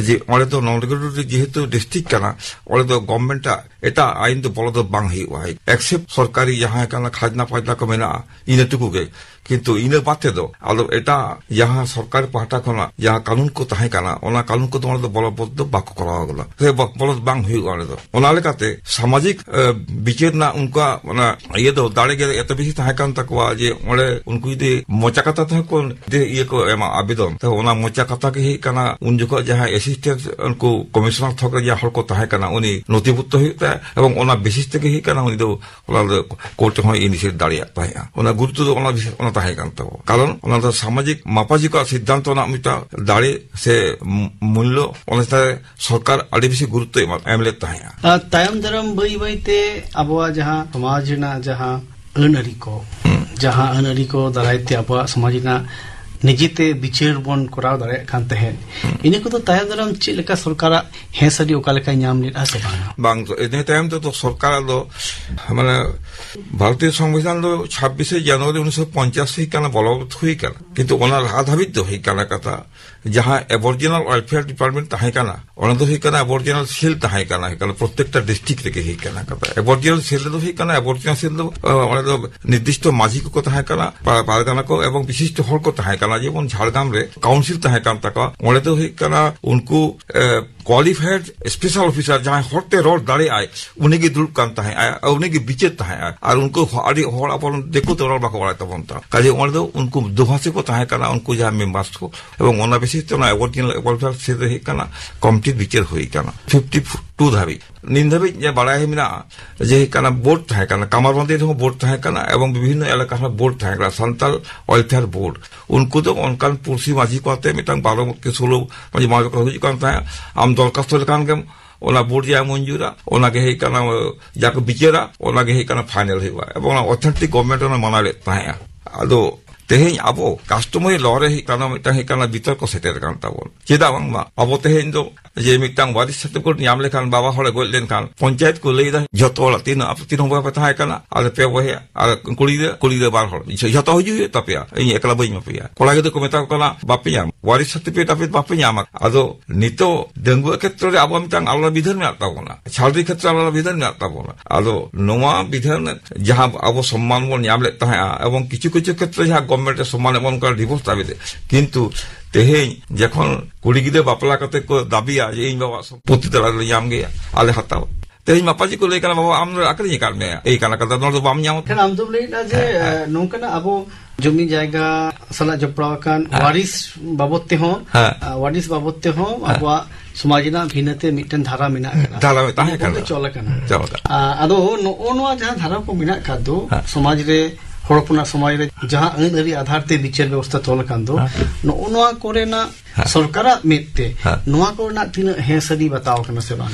ᱡᱮ ᱚᱸᱰᱮ ᱫᱚ ᱱᱚᱱ ᱨᱮᱜᱩᱞᱮᱴᱚᱨᱤ ᱡᱮᱦᱮᱛᱩ ᱰᱤᱥᱴᱨᱤᱠᱴ ᱠᱟᱱᱟ, ᱚᱸᱰᱮ ᱫᱚ ᱜᱚᱵᱷᱢᱮᱱᱴ ᱟᱜ ᱮᱴᱟᱜ ᱟᱭᱤᱱ ᱫᱚ ᱵᱚᱞᱚ ᱫᱚ ᱵᱟᱝ ᱦᱩᱭᱩᱜᱼᱟ, ᱮᱠᱥᱮᱯᱴ ᱥᱚᱨᱠᱟᱨᱤ ᱡᱟᱦᱟᱸ ᱠᱟᱱᱟ ᱠᱷᱟᱡᱽᱱᱟ ᱯᱷᱟᱡᱽᱱᱟ ᱠᱚ ᱢᱮᱱᱟᱜᱼᱟ, ᱤᱱᱟᱹ ᱴᱩᱠᱩ ᱜᱮ᱾ ᱠᱤᱱᱛᱩ ᱤᱱᱟᱹ ᱵᱟᱫ ᱛᱮᱫᱚ ᱟᱫᱚ ᱮᱴᱟᱜ ᱡᱟᱦᱟᱸ ᱥᱚᱨᱠᱟᱨ ᱯᱟᱦᱴᱟ ᱠᱷᱚᱱᱟᱜ ᱡᱟᱦᱟᱸ ᱠᱟᱹᱱᱩᱱ ᱠᱚ ᱛᱟᱦᱮᱸ ᱠᱟᱱᱟ, ᱚᱱᱟ ᱠᱟᱹᱱᱩᱱ ᱠᱚᱫᱚ ᱚᱸᱰᱮ ᱫᱚ ᱵᱚᱞᱚᱵᱚᱫ ᱫᱚ ᱵᱟᱠᱚ ᱠᱚᱨᱟᱣ ᱠᱟᱫᱟ, ᱥᱮ ᱵᱚ-, ᱵᱚᱞᱚ ᱵᱟᱝ ᱦᱩᱭᱩᱜᱼᱟ ᱚᱸᱰᱮ ᱫᱚ᱾ ᱚᱱᱟ ᱞᱮᱠᱟᱛᱮ ᱥᱟᱢᱟᱡᱤᱠ, ᱮ, ᱵᱤᱪᱟᱹᱨ ᱨᱮᱱᱟᱜ ᱩᱱᱠᱩᱣᱟᱜ ᱚᱱᱟ ᱤᱭᱟᱹ ᱫᱚ, ᱫᱟᱲᱮ ᱜᱮ ᱮᱛᱚ ᱵᱮᱥᱤ ᱛᱟᱦᱮᱸ ᱠᱟᱱ ᱛᱟᱠᱚᱣᱟ ᱡᱮ ᱚᱸᱰᱮ ᱩᱱᱠᱩ ᱡᱩᱫᱤ ᱢᱚᱪᱟ ᱠᱟᱛᱷᱟ ᱛᱮᱦᱚᱸ ᱠᱚ ᱡᱩᱫᱤ ᱤᱭᱟᱹ ᱠᱚ ᱮᱢᱟ ᱟᱵᱮᱫᱚᱱ, ᱛᱚ ᱚᱱᱟ ᱢᱚᱪᱟ ᱠᱟᱛᱷᱟ ᱜᱮ ᱦᱩᱭᱩᱜ ᱠᱟᱱᱟ ᱩᱱ ᱡᱚᱠᱷᱚᱱ ᱡᱟᱦᱟᱸ ᱮᱥᱤᱥᱴᱮᱱᱴ ᱩᱱᱠᱩ ᱠᱚᱢᱤᱥᱚᱱᱟᱨ ᱛᱷᱚᱠ ᱨᱮ ᱡᱟᱦᱟᱸ ᱦᱚᱲ ᱠᱚ ᱛᱟᱦᱮᱸ ᱠᱟᱱᱟ, ᱩᱱᱤ ᱱᱚᱛᱷᱤᱵᱷᱩᱠᱛᱚ ᱦᱩᱭᱩᱜ ᱛᱟᱭᱟ ᱮᱵᱚᱝ ᱚᱱᱟ ᱵᱮᱥᱤᱥ ᱛᱮᱜᱮ ᱦᱩᱭᱩᱜ ᱠᱟᱱᱟ ᱩᱱᱤ ᱫᱚ ᱚᱱᱟ ᱫᱚ ᱠᱳᱨᱴ ᱦᱚᱸᱭ ᱤᱱᱤᱥᱤᱭᱮᱴ ᱫᱟᱲᱮᱭᱟᱜ ᱛᱟᱦᱮᱸᱜᱼᱟ᱾ ᱚᱱᱟ ᱜᱩᱨᱩᱛᱛᱚ ᱫᱚ ᱚᱱᱟ ᱵᱤᱥᱮᱥ ᱚᱱᱟ ᱛᱟᱦᱮᱸ ᱠᱟᱱ ᱛᱟᱵᱚᱱᱟ᱾ ᱠᱟᱨᱚᱱ ᱚᱱᱟ ᱫᱚ ᱥᱟᱢᱟᱡᱤᱠ ᱢᱟᱯᱟᱡᱤᱠᱟᱜ ᱥᱤᱫᱽᱫᱷᱟᱱᱛᱚ ᱨᱮᱱᱟᱜ ᱢᱤᱫᱴᱟᱝ ᱫᱟᱲᱮ ᱥᱮ ᱢᱩ-, ᱢᱩᱞᱞᱚ, ᱚᱱᱟ ᱪᱮᱛᱟᱱ ᱨᱮ ᱥᱚᱨᱠᱟᱨ ᱟᱹᱰᱤ ᱵᱮᱥᱤ ᱜᱩᱨᱩᱛᱛᱚ ᱮᱢᱟ-, ᱮᱢ ᱞᱮᱫ ᱛᱟᱦᱮᱸᱜᱼᱟ᱾ ᱟᱨ ᱛᱟᱭᱚᱢ ᱫᱟᱨᱟᱢ ᱵᱟᱹᱭ ᱵᱟᱹᱭ ᱛᱮ ᱟᱵᱚᱣᱟᱜ ᱡᱟᱦᱟᱸ ᱥᱚᱢᱟᱡᱽ ᱨᱮᱱᱟᱜ ᱡᱟᱦᱟᱸ ᱟᱹᱱ ᱟᱹᱨᱤ ᱠᱚ, ᱦᱩᱸ᱾ ᱡᱟᱦᱟᱸ ᱟᱹᱱ ᱟᱹᱨᱤ ᱠᱚ ᱫᱟᱨᱟᱭ ᱛᱮ ᱟᱵᱚᱣᱟᱜ ᱥᱚᱢᱟᱡᱽ ᱨᱮᱱᱟᱜ ᱱᱤᱡᱮᱛᱮ ᱵᱤᱪᱟᱹᱨ ᱵᱚᱱ ᱠᱚᱨᱟᱣ ᱫᱟᱲᱮᱭᱟᱜ ᱠᱟᱱ ᱛᱟᱦᱮᱸᱫ, ᱦᱩᱸ᱾ ᱤᱱᱟᱹ ᱠᱚᱫᱚ ᱛᱟᱭᱚᱢ ᱫᱟᱨᱟᱢ ᱪᱮᱫ ᱞᱮᱠᱟ ᱥᱚᱨᱠᱟᱨᱟᱜ ᱦᱮᱸ ᱥᱟᱹᱨᱤ ᱚᱠᱟ ᱞᱮᱠᱟᱭ ᱧᱟᱢ ᱞᱮᱫᱼᱟ ᱥᱮ ᱵᱟᱝᱟ? ᱵᱟᱝ, ᱤᱱᱟᱹ ᱛᱟᱭᱚᱢ ᱛᱮᱫᱚ ᱥᱚᱨᱠᱟᱨᱟᱜ ᱫᱚ, ᱢᱟᱱᱮ, ᱵᱷᱟᱨᱚᱛᱤᱭᱚ ᱥᱚᱝᱵᱤᱫᱷᱟᱱ ᱫᱚ ᱪᱷᱟᱵᱵᱤᱥᱮ ᱡᱟᱱᱩᱣᱟᱨᱤ ᱩᱱᱤᱥᱥᱚ ᱯᱚᱧᱪᱟᱥ ᱦᱩᱭ ᱠᱟᱱᱟ, ᱵᱚᱞᱚᱵᱚᱛ ᱦᱩᱭ ᱠᱟᱱᱟ, ᱠᱤᱱᱛᱩ ᱚᱱᱟ ᱞᱟᱦᱟ ᱫᱷᱟᱹᱵᱤᱡ ᱫᱚ ᱦᱩᱭ ᱠᱟᱱᱟ ᱠᱟᱛᱷᱟ, ᱡᱟᱦᱟᱸ ᱮᱵᱚᱨᱡᱤᱱᱟᱞ ᱣᱮᱞᱯᱷᱮᱭᱟᱨ ᱰᱤᱯᱟᱨᱴᱢᱮᱱᱴ ᱛᱟᱦᱮᱸ ᱠᱟᱱᱟ, ᱚᱱᱟ ᱫᱚ ᱦᱩᱭᱩᱜ ᱠᱟᱱᱟ ᱮᱵᱚᱨᱡᱤᱱᱟᱞ ᱥᱮᱞ ᱛᱟᱦᱮᱸ ᱠᱟᱱᱟ, ᱦᱩᱭᱩᱜ ᱠᱟᱱᱟ ᱯᱨᱚᱛᱮᱠᱴᱟ ᱰᱤᱥᱴᱨᱤᱠᱴ ᱨᱮᱜᱮ ᱦᱩᱭᱩᱜ ᱠᱟᱱᱟ ᱠᱟᱛᱷᱟ᱾ ᱮᱵᱚᱨᱡᱤᱱᱟᱞ ᱥᱮᱞ ᱨᱮᱫᱚ ᱦᱩᱭᱩᱜ ᱠᱟᱱᱟ, ᱮᱵᱚᱨᱡᱤᱱᱟᱞ ᱥᱮᱞ ᱫᱚ, ᱟᱸ, ᱚᱸᱰᱮ ᱫᱚ ᱱᱤᱨᱫᱤᱥᱴᱚ ᱢᱟᱹᱡᱷᱤ ᱠᱚᱠᱚ ᱛᱟᱦᱮᱸ ᱠᱟᱱᱟ, ᱯᱟ-, ᱯᱟᱨᱜᱟᱱᱟ ᱠᱚ ᱮᱵᱚᱝ ᱵᱤᱥᱤᱥᱴᱚ ᱦᱚᱲ ᱠᱚ ᱛᱟᱦᱮᱸ ᱠᱟᱱᱟ, ᱡᱮᱢᱚᱱ ᱡᱷᱟᱲᱜᱨᱟᱢ ᱨᱮ ᱠᱟᱣᱩᱱᱥᱤᱞ ᱛᱟᱦᱮᱸ ᱠᱟᱱ ᱛᱟᱠᱚᱣᱟ, ᱚᱸᱰᱮ ᱫᱚ ᱦᱩᱭᱩᱜ ᱠᱟᱱᱟ ᱩᱱᱠᱩ, ᱮ, ᱠᱣᱟᱞᱤᱯᱷᱟᱭᱮᱰ ᱥᱯᱮᱥᱟᱞ ᱚᱯᱷᱤᱥᱟᱨ ᱡᱟᱦᱟᱸᱭ ᱦᱚᱲᱛᱮ ᱨᱚᱲ ᱫᱟᱲᱮᱭᱟᱜᱼᱟᱭ, ᱩᱱᱤᱜᱮ ᱫᱩᱲᱩᱵ ᱠᱟᱱ ᱛᱟᱦᱮᱸᱜᱼᱟᱭ ᱟᱨ ᱩᱱᱤᱜᱮ ᱵᱤᱪᱟᱹᱨ ᱛᱟᱦᱮᱸᱜᱼᱟᱭ᱾ ᱟᱨ ᱩᱱᱠᱩ ᱦᱚ-, ᱟᱹᱰᱤ ᱦᱚᱲ ᱟᱵᱚ ᱫᱤᱠᱩ ᱛᱮ ᱨᱚᱲ ᱵᱟᱠᱚ ᱵᱟᱲᱟᱭ ᱛᱟᱵᱚᱱ ᱛᱟᱦᱮᱸᱫ, ᱠᱟᱡᱮ ᱚᱸᱰᱮ ᱫᱚ ᱩᱱᱠᱩ ᱫᱩᱦᱟᱹᱥᱤ ᱠᱚ ᱛᱟᱦᱮᱸ ᱠᱟᱱᱟ, ᱩᱱᱠᱩ ᱡᱟᱦᱟᱸ ᱢᱮᱢᱵᱟᱨᱥ ᱠᱚ, ᱮᱵᱚᱝ ᱚᱱᱟ ᱵᱮᱥᱤᱥ ᱛᱮ ᱚᱱᱟ ᱮᱵᱚᱨᱡᱤᱱᱟᱞ ᱣᱮᱞᱯᱷᱮᱭᱟᱨ ᱥᱮᱞ ᱨᱮ ᱦᱩᱭᱩᱜ ᱠᱟᱱᱟ ᱠᱚᱢᱯᱞᱤᱴ ᱵᱤᱪᱟᱹᱨ ᱦᱩᱭ ᱠᱟᱱᱟ᱾ ᱯᱷᱤᱯᱴᱤ ᱴᱩ ᱫᱷᱟᱹᱵᱤᱡ᱾ ᱱᱤᱱ ᱫᱷᱟᱹᱵᱤᱡ ᱡᱮ ᱵᱟᱲᱟᱭ ᱢᱮᱱᱟᱜᱼᱟ ᱡᱮ ᱦᱩᱭᱩᱜ ᱠᱟᱱᱟ ᱵᱳᱨᱰ ᱛᱟᱦᱮᱸ ᱠᱟᱱᱟ, ᱠᱟᱢᱟᱨᱵᱟᱸᱫᱤ ᱨᱮᱦᱚᱸ ᱵᱳᱨᱰ ᱛᱟᱦᱮᱸ ᱠᱟᱱᱟ ᱮᱵᱚᱝ ᱵᱤᱵᱷᱤᱱᱱᱚ ᱮᱞᱟᱠᱟ ᱨᱮᱦᱚᱸ ᱵᱳᱨᱰ ᱛᱟᱦᱮᱸ ᱠᱟᱱᱟ, ᱥᱟᱱᱛᱟᱞ ᱣᱮᱞᱯᱷᱮᱭᱟᱨ ᱵᱳᱨᱰ᱾ ᱩᱱᱠᱩ ᱫᱚ ᱚᱱᱠᱟᱱ ᱯᱩᱲᱥᱤ ᱢᱟᱹᱡᱷᱤ ᱠᱚ ᱟᱛᱮ ᱢᱤᱫᱴᱟᱝ ᱵᱟᱨᱚ ᱢᱩᱠᱛᱤ ᱥᱳᱞᱳ ᱢᱟᱹᱡᱷᱤ ᱢᱚᱬᱮ ᱠᱚ ᱦᱤᱡᱩᱜ ᱠᱟᱱ ᱛᱟᱦᱮᱸᱫ᱾ ᱟᱢ ᱫᱚᱨᱠᱷᱟᱥᱛᱚ ᱞᱮᱠᱷᱟᱱ ᱜᱮᱢ ᱚᱱᱟ ᱵᱳᱨᱰ ᱡᱟ ᱢᱚᱧᱡᱩᱨᱟ, ᱚᱱᱟ ᱜᱮ ᱦᱩᱭᱩᱜ ᱠᱟᱱᱟ ᱡᱟ ᱠᱚ ᱵᱤᱪᱟᱹᱨᱟ, ᱚᱱᱟ ᱜᱮ ᱦᱩᱭᱩᱜ ᱠᱟᱱᱟ ᱯᱷᱟᱭᱱᱮᱞ ᱦᱩᱭᱩᱜᱼᱟ ᱮᱵᱚᱝ ᱚᱱᱟ ᱚᱛᱷᱮᱱᱴᱤᱠ ᱜᱚᱵᱷᱢᱮᱱᱴ ᱚᱱᱟ ᱢᱟᱱᱟᱣ ᱞᱮᱫ ᱛᱟᱦᱮᱸᱫᱼᱟ᱾ ᱟᱫᱚ ᱛᱮᱦᱮᱧ ᱟᱵᱚ ᱠᱟᱥᱴᱚᱢᱟᱨᱤ ᱞᱚ ᱨᱮ ᱦᱩᱭᱩᱜ ᱠᱟᱱᱟ ᱢᱤᱫᱴᱟᱝ ᱦᱩᱭᱩᱜ ᱠᱟᱱᱟ ᱵᱤᱛᱚᱨᱠᱚ ᱥᱮᱴᱮᱨ ᱟᱠᱟᱱ ᱛᱟᱵᱚᱱ᱾ ᱪᱮᱫᱟᱜ ᱵᱟᱝᱢᱟ ᱟᱵᱚ ᱛᱮᱦᱮᱧ ᱫᱚ ᱡᱮ ᱢᱤᱫᱴᱟᱝ ᱣᱟᱨᱤᱥ ᱥᱟᱨᱴᱤᱯᱷᱤᱠᱮᱴ ᱧᱟᱢ ᱞᱮᱠᱷᱟᱱ, ᱵᱟᱵᱟ ᱦᱚᱲᱮ ᱜᱚᱡ ᱞᱮᱱᱠᱷᱟᱱ, ᱯᱚᱧᱪᱟᱭᱮᱛ ᱠᱚ ᱞᱟᱹᱭ ᱮᱫᱟ, "ᱡᱷᱚᱛᱚ ᱦᱚᱲᱟᱜ ᱛᱤᱱᱟᱹᱜ, ᱟᱯᱮ ᱛᱤᱱ ᱦᱚᱲ ᱯᱮ ᱛᱟᱦᱮᱸ ᱠᱟᱱᱟ, ᱟᱞᱮ ᱯᱮ ᱵᱚᱭᱦᱟ, ᱟᱨ ᱠᱩᱲᱤ ᱜᱤᱫᱽᱨᱟᱹ, ᱠᱩᱲᱤ ᱜᱤᱫᱽᱨᱟᱹ ᱵᱟᱨ ᱦᱚᱲ, ᱡᱷᱚ-, ᱡᱷᱚᱛᱚ ᱦᱤᱡᱩᱜ ᱦᱩᱭᱩᱜ ᱛᱟᱯᱮᱭᱟ, ᱤᱧ ᱮᱠᱞᱟ ᱵᱟᱹᱧ ᱮᱢᱟ ᱯᱮᱭᱟ᱾" ᱠᱚᱲᱟ ᱜᱤᱫᱽᱨᱟᱹ ᱠᱚ ᱢᱮᱛᱟ ᱠᱚ ᱠᱟᱱᱟ, "ᱵᱟᱯᱮ ᱧᱟᱢᱟ, ᱣᱟᱨᱤᱥ ᱥᱟᱨᱴᱤᱯᱷᱤᱠᱮᱴ ᱟᱯᱮ ᱵᱟᱯᱮ ᱧᱟᱢᱟ᱾" ᱟᱫᱚ ᱱᱤᱛᱚᱜ ᱰᱟᱺᱜᱩᱣᱟᱹ ᱠᱷᱮᱛᱨᱚ ᱨᱮ ᱟᱵᱚᱣᱟᱜ ᱢᱤᱫᱴᱟᱝ ᱟᱞᱟᱫᱟ ᱵᱤᱫᱷᱟᱱ ᱢᱮᱱᱟᱜ ᱛᱟᱵᱚᱱᱟ, ᱪᱷᱟᱹᱰᱣᱤ ᱠᱷᱮᱛᱨᱚ ᱨᱮ ᱟᱞᱟᱫᱟ ᱵᱤᱫᱷᱟᱱ ᱢᱮᱱᱟᱜ ᱛᱟᱵᱚᱱᱟ᱾ ᱟᱫᱚ ᱱᱚᱣᱟ ᱵᱤᱫᱷᱟᱱ ᱡᱟᱦᱟᱸ ᱟᱵᱚ ᱥᱚᱢᱢᱟᱱ ᱵᱚᱱ ᱧᱟᱢ ᱞᱮᱫ ᱛᱟᱦᱮᱸᱫᱼᱟ, ᱮᱵᱚᱝ ᱠᱤᱪᱷᱩ ᱠᱤᱪᱷᱩ ᱠᱷᱮᱛᱨᱮ ᱡᱟᱦᱟᱸ ᱜᱚᱵᱷᱢᱮᱱᱴ ᱮ ᱥᱚᱢᱢᱟᱱ ᱮᱢ ᱠᱟᱱᱟ ᱰᱤᱵᱷᱳᱨᱥ ᱫᱟᱵᱤ ᱛᱮ, ᱠᱤᱱᱛᱩ ᱛᱮᱦᱮᱧ ᱡᱚᱠᱷᱚᱱ ᱠᱩᱲᱤ ᱜᱤᱫᱽᱨᱟᱹ ᱵᱟᱯᱞᱟ ᱠᱟᱛᱮ ᱠᱚ ᱫᱟᱵᱤᱭᱟ ᱡᱮ ᱤᱧ ᱵᱟᱵᱟᱣᱟᱜ ᱥᱚᱢᱯᱚᱛᱛᱤ ᱛᱟᱞᱟ ᱨᱮᱞᱮ ᱧᱟᱢ ᱜᱮᱭᱟ, ᱟᱞᱮ ᱦᱟᱛᱟᱣᱟ᱾ ᱛᱮᱦᱮᱧ ᱢᱟᱯᱟᱡᱤ ᱠᱚ ᱞᱟᱹᱭ ᱠᱟᱱᱟ, "ᱵᱟᱵᱟ, ᱟᱢ ᱫᱚ ᱟᱹᱠᱷᱨᱤᱧ ᱟᱠᱟᱫ ᱢᱮᱭᱟ, ᱮᱭ ᱠᱟᱱᱟ ᱠᱟᱛᱷᱟ, ᱱᱚᱣᱟ ᱫᱚ ᱵᱟᱢ ᱧᱟᱢ ᱠᱟᱱᱟ᱾" ᱟᱢ ᱫᱚᱢ ᱞᱟᱹᱭᱮᱫᱼᱟ ᱡᱮ, ᱦᱮᱸ, ᱦᱮᱸ᱾ ᱮ, ᱱᱚᱝᱠᱟᱱᱟᱜ ᱟᱵᱚ ᱡᱚᱢᱤ ᱡᱟᱭᱜᱟ ᱥᱟᱞᱟᱜ ᱡᱚᱯᱲᱟᱣ ᱟᱠᱟᱱ, ᱦᱮᱸ, ᱣᱟᱨᱤᱥ ᱵᱟᱵᱚᱫ ᱛᱮᱦᱚᱸ, ᱦᱮᱸ, ᱟ, ᱣᱟᱨᱤᱥ ᱵᱟᱵᱚᱫ ᱛᱮᱦᱚᱸ, ᱦᱮᱸ, ᱟᱵᱚᱣᱟᱜ ᱥᱚᱢᱟᱡᱽ ᱨᱮᱱᱟᱜ ᱵᱷᱤᱱᱟᱹᱛᱮ ᱢᱤᱫᱴᱮᱱ ᱫᱷᱟᱨᱟ ᱢᱮᱱᱟᱜ ᱟᱠᱟᱫᱟ᱾ ᱫᱷᱟᱨᱟ ᱛᱟᱦᱮᱸ ᱱᱤᱭᱟᱹ ᱠᱟᱱᱟ᱾ ᱪᱚᱞ ᱟᱠᱟᱱᱟ᱾ ᱪᱚᱞ ᱟᱠᱟᱱᱟ᱾ ᱟ, ᱟᱫᱚ ᱱᱚᱜᱼᱚ ᱱᱚᱣᱟ ᱡᱟᱦᱟᱸ ᱫᱷᱟᱨᱟ ᱠᱚ ᱢᱮᱱᱟᱜ ᱟᱠᱟᱫ ᱫᱚ, ᱦᱮᱸ, ᱥᱚᱢᱟᱡᱽ ᱨᱮ, ᱦᱚᱲ ᱦᱚᱯᱚᱱᱟᱜ ᱥᱚᱢᱟᱡᱽ ᱨᱮ ᱡᱟᱦᱟᱸ ᱟᱹᱱ ᱟᱹᱨᱤ ᱟᱫᱷᱟᱨ ᱛᱮ ᱵᱤᱪᱟᱹᱨ ᱵᱮᱵᱚᱥᱛᱷᱟ ᱛᱚᱞ ᱟᱠᱟᱱ ᱫᱚ, ᱦᱮᱸ, ᱱᱚᱜᱼᱚ ᱱᱚᱣᱟ ᱠᱚᱨᱮᱱᱟᱜ ᱦᱮᱸ᱾ ᱥᱚᱨᱠᱟᱨᱟᱜ ᱢᱮᱫ ᱛᱮ ᱦᱮᱸ᱾ ᱱᱚᱣᱟ ᱠᱚᱨᱮᱱᱟᱜ ᱛᱤᱱᱟᱹᱜ ᱦᱮᱸ ᱥᱟᱹᱨᱤ ᱵᱟᱛᱟᱣ ᱠᱟᱱᱟ ᱥᱮ ᱵᱟᱝ?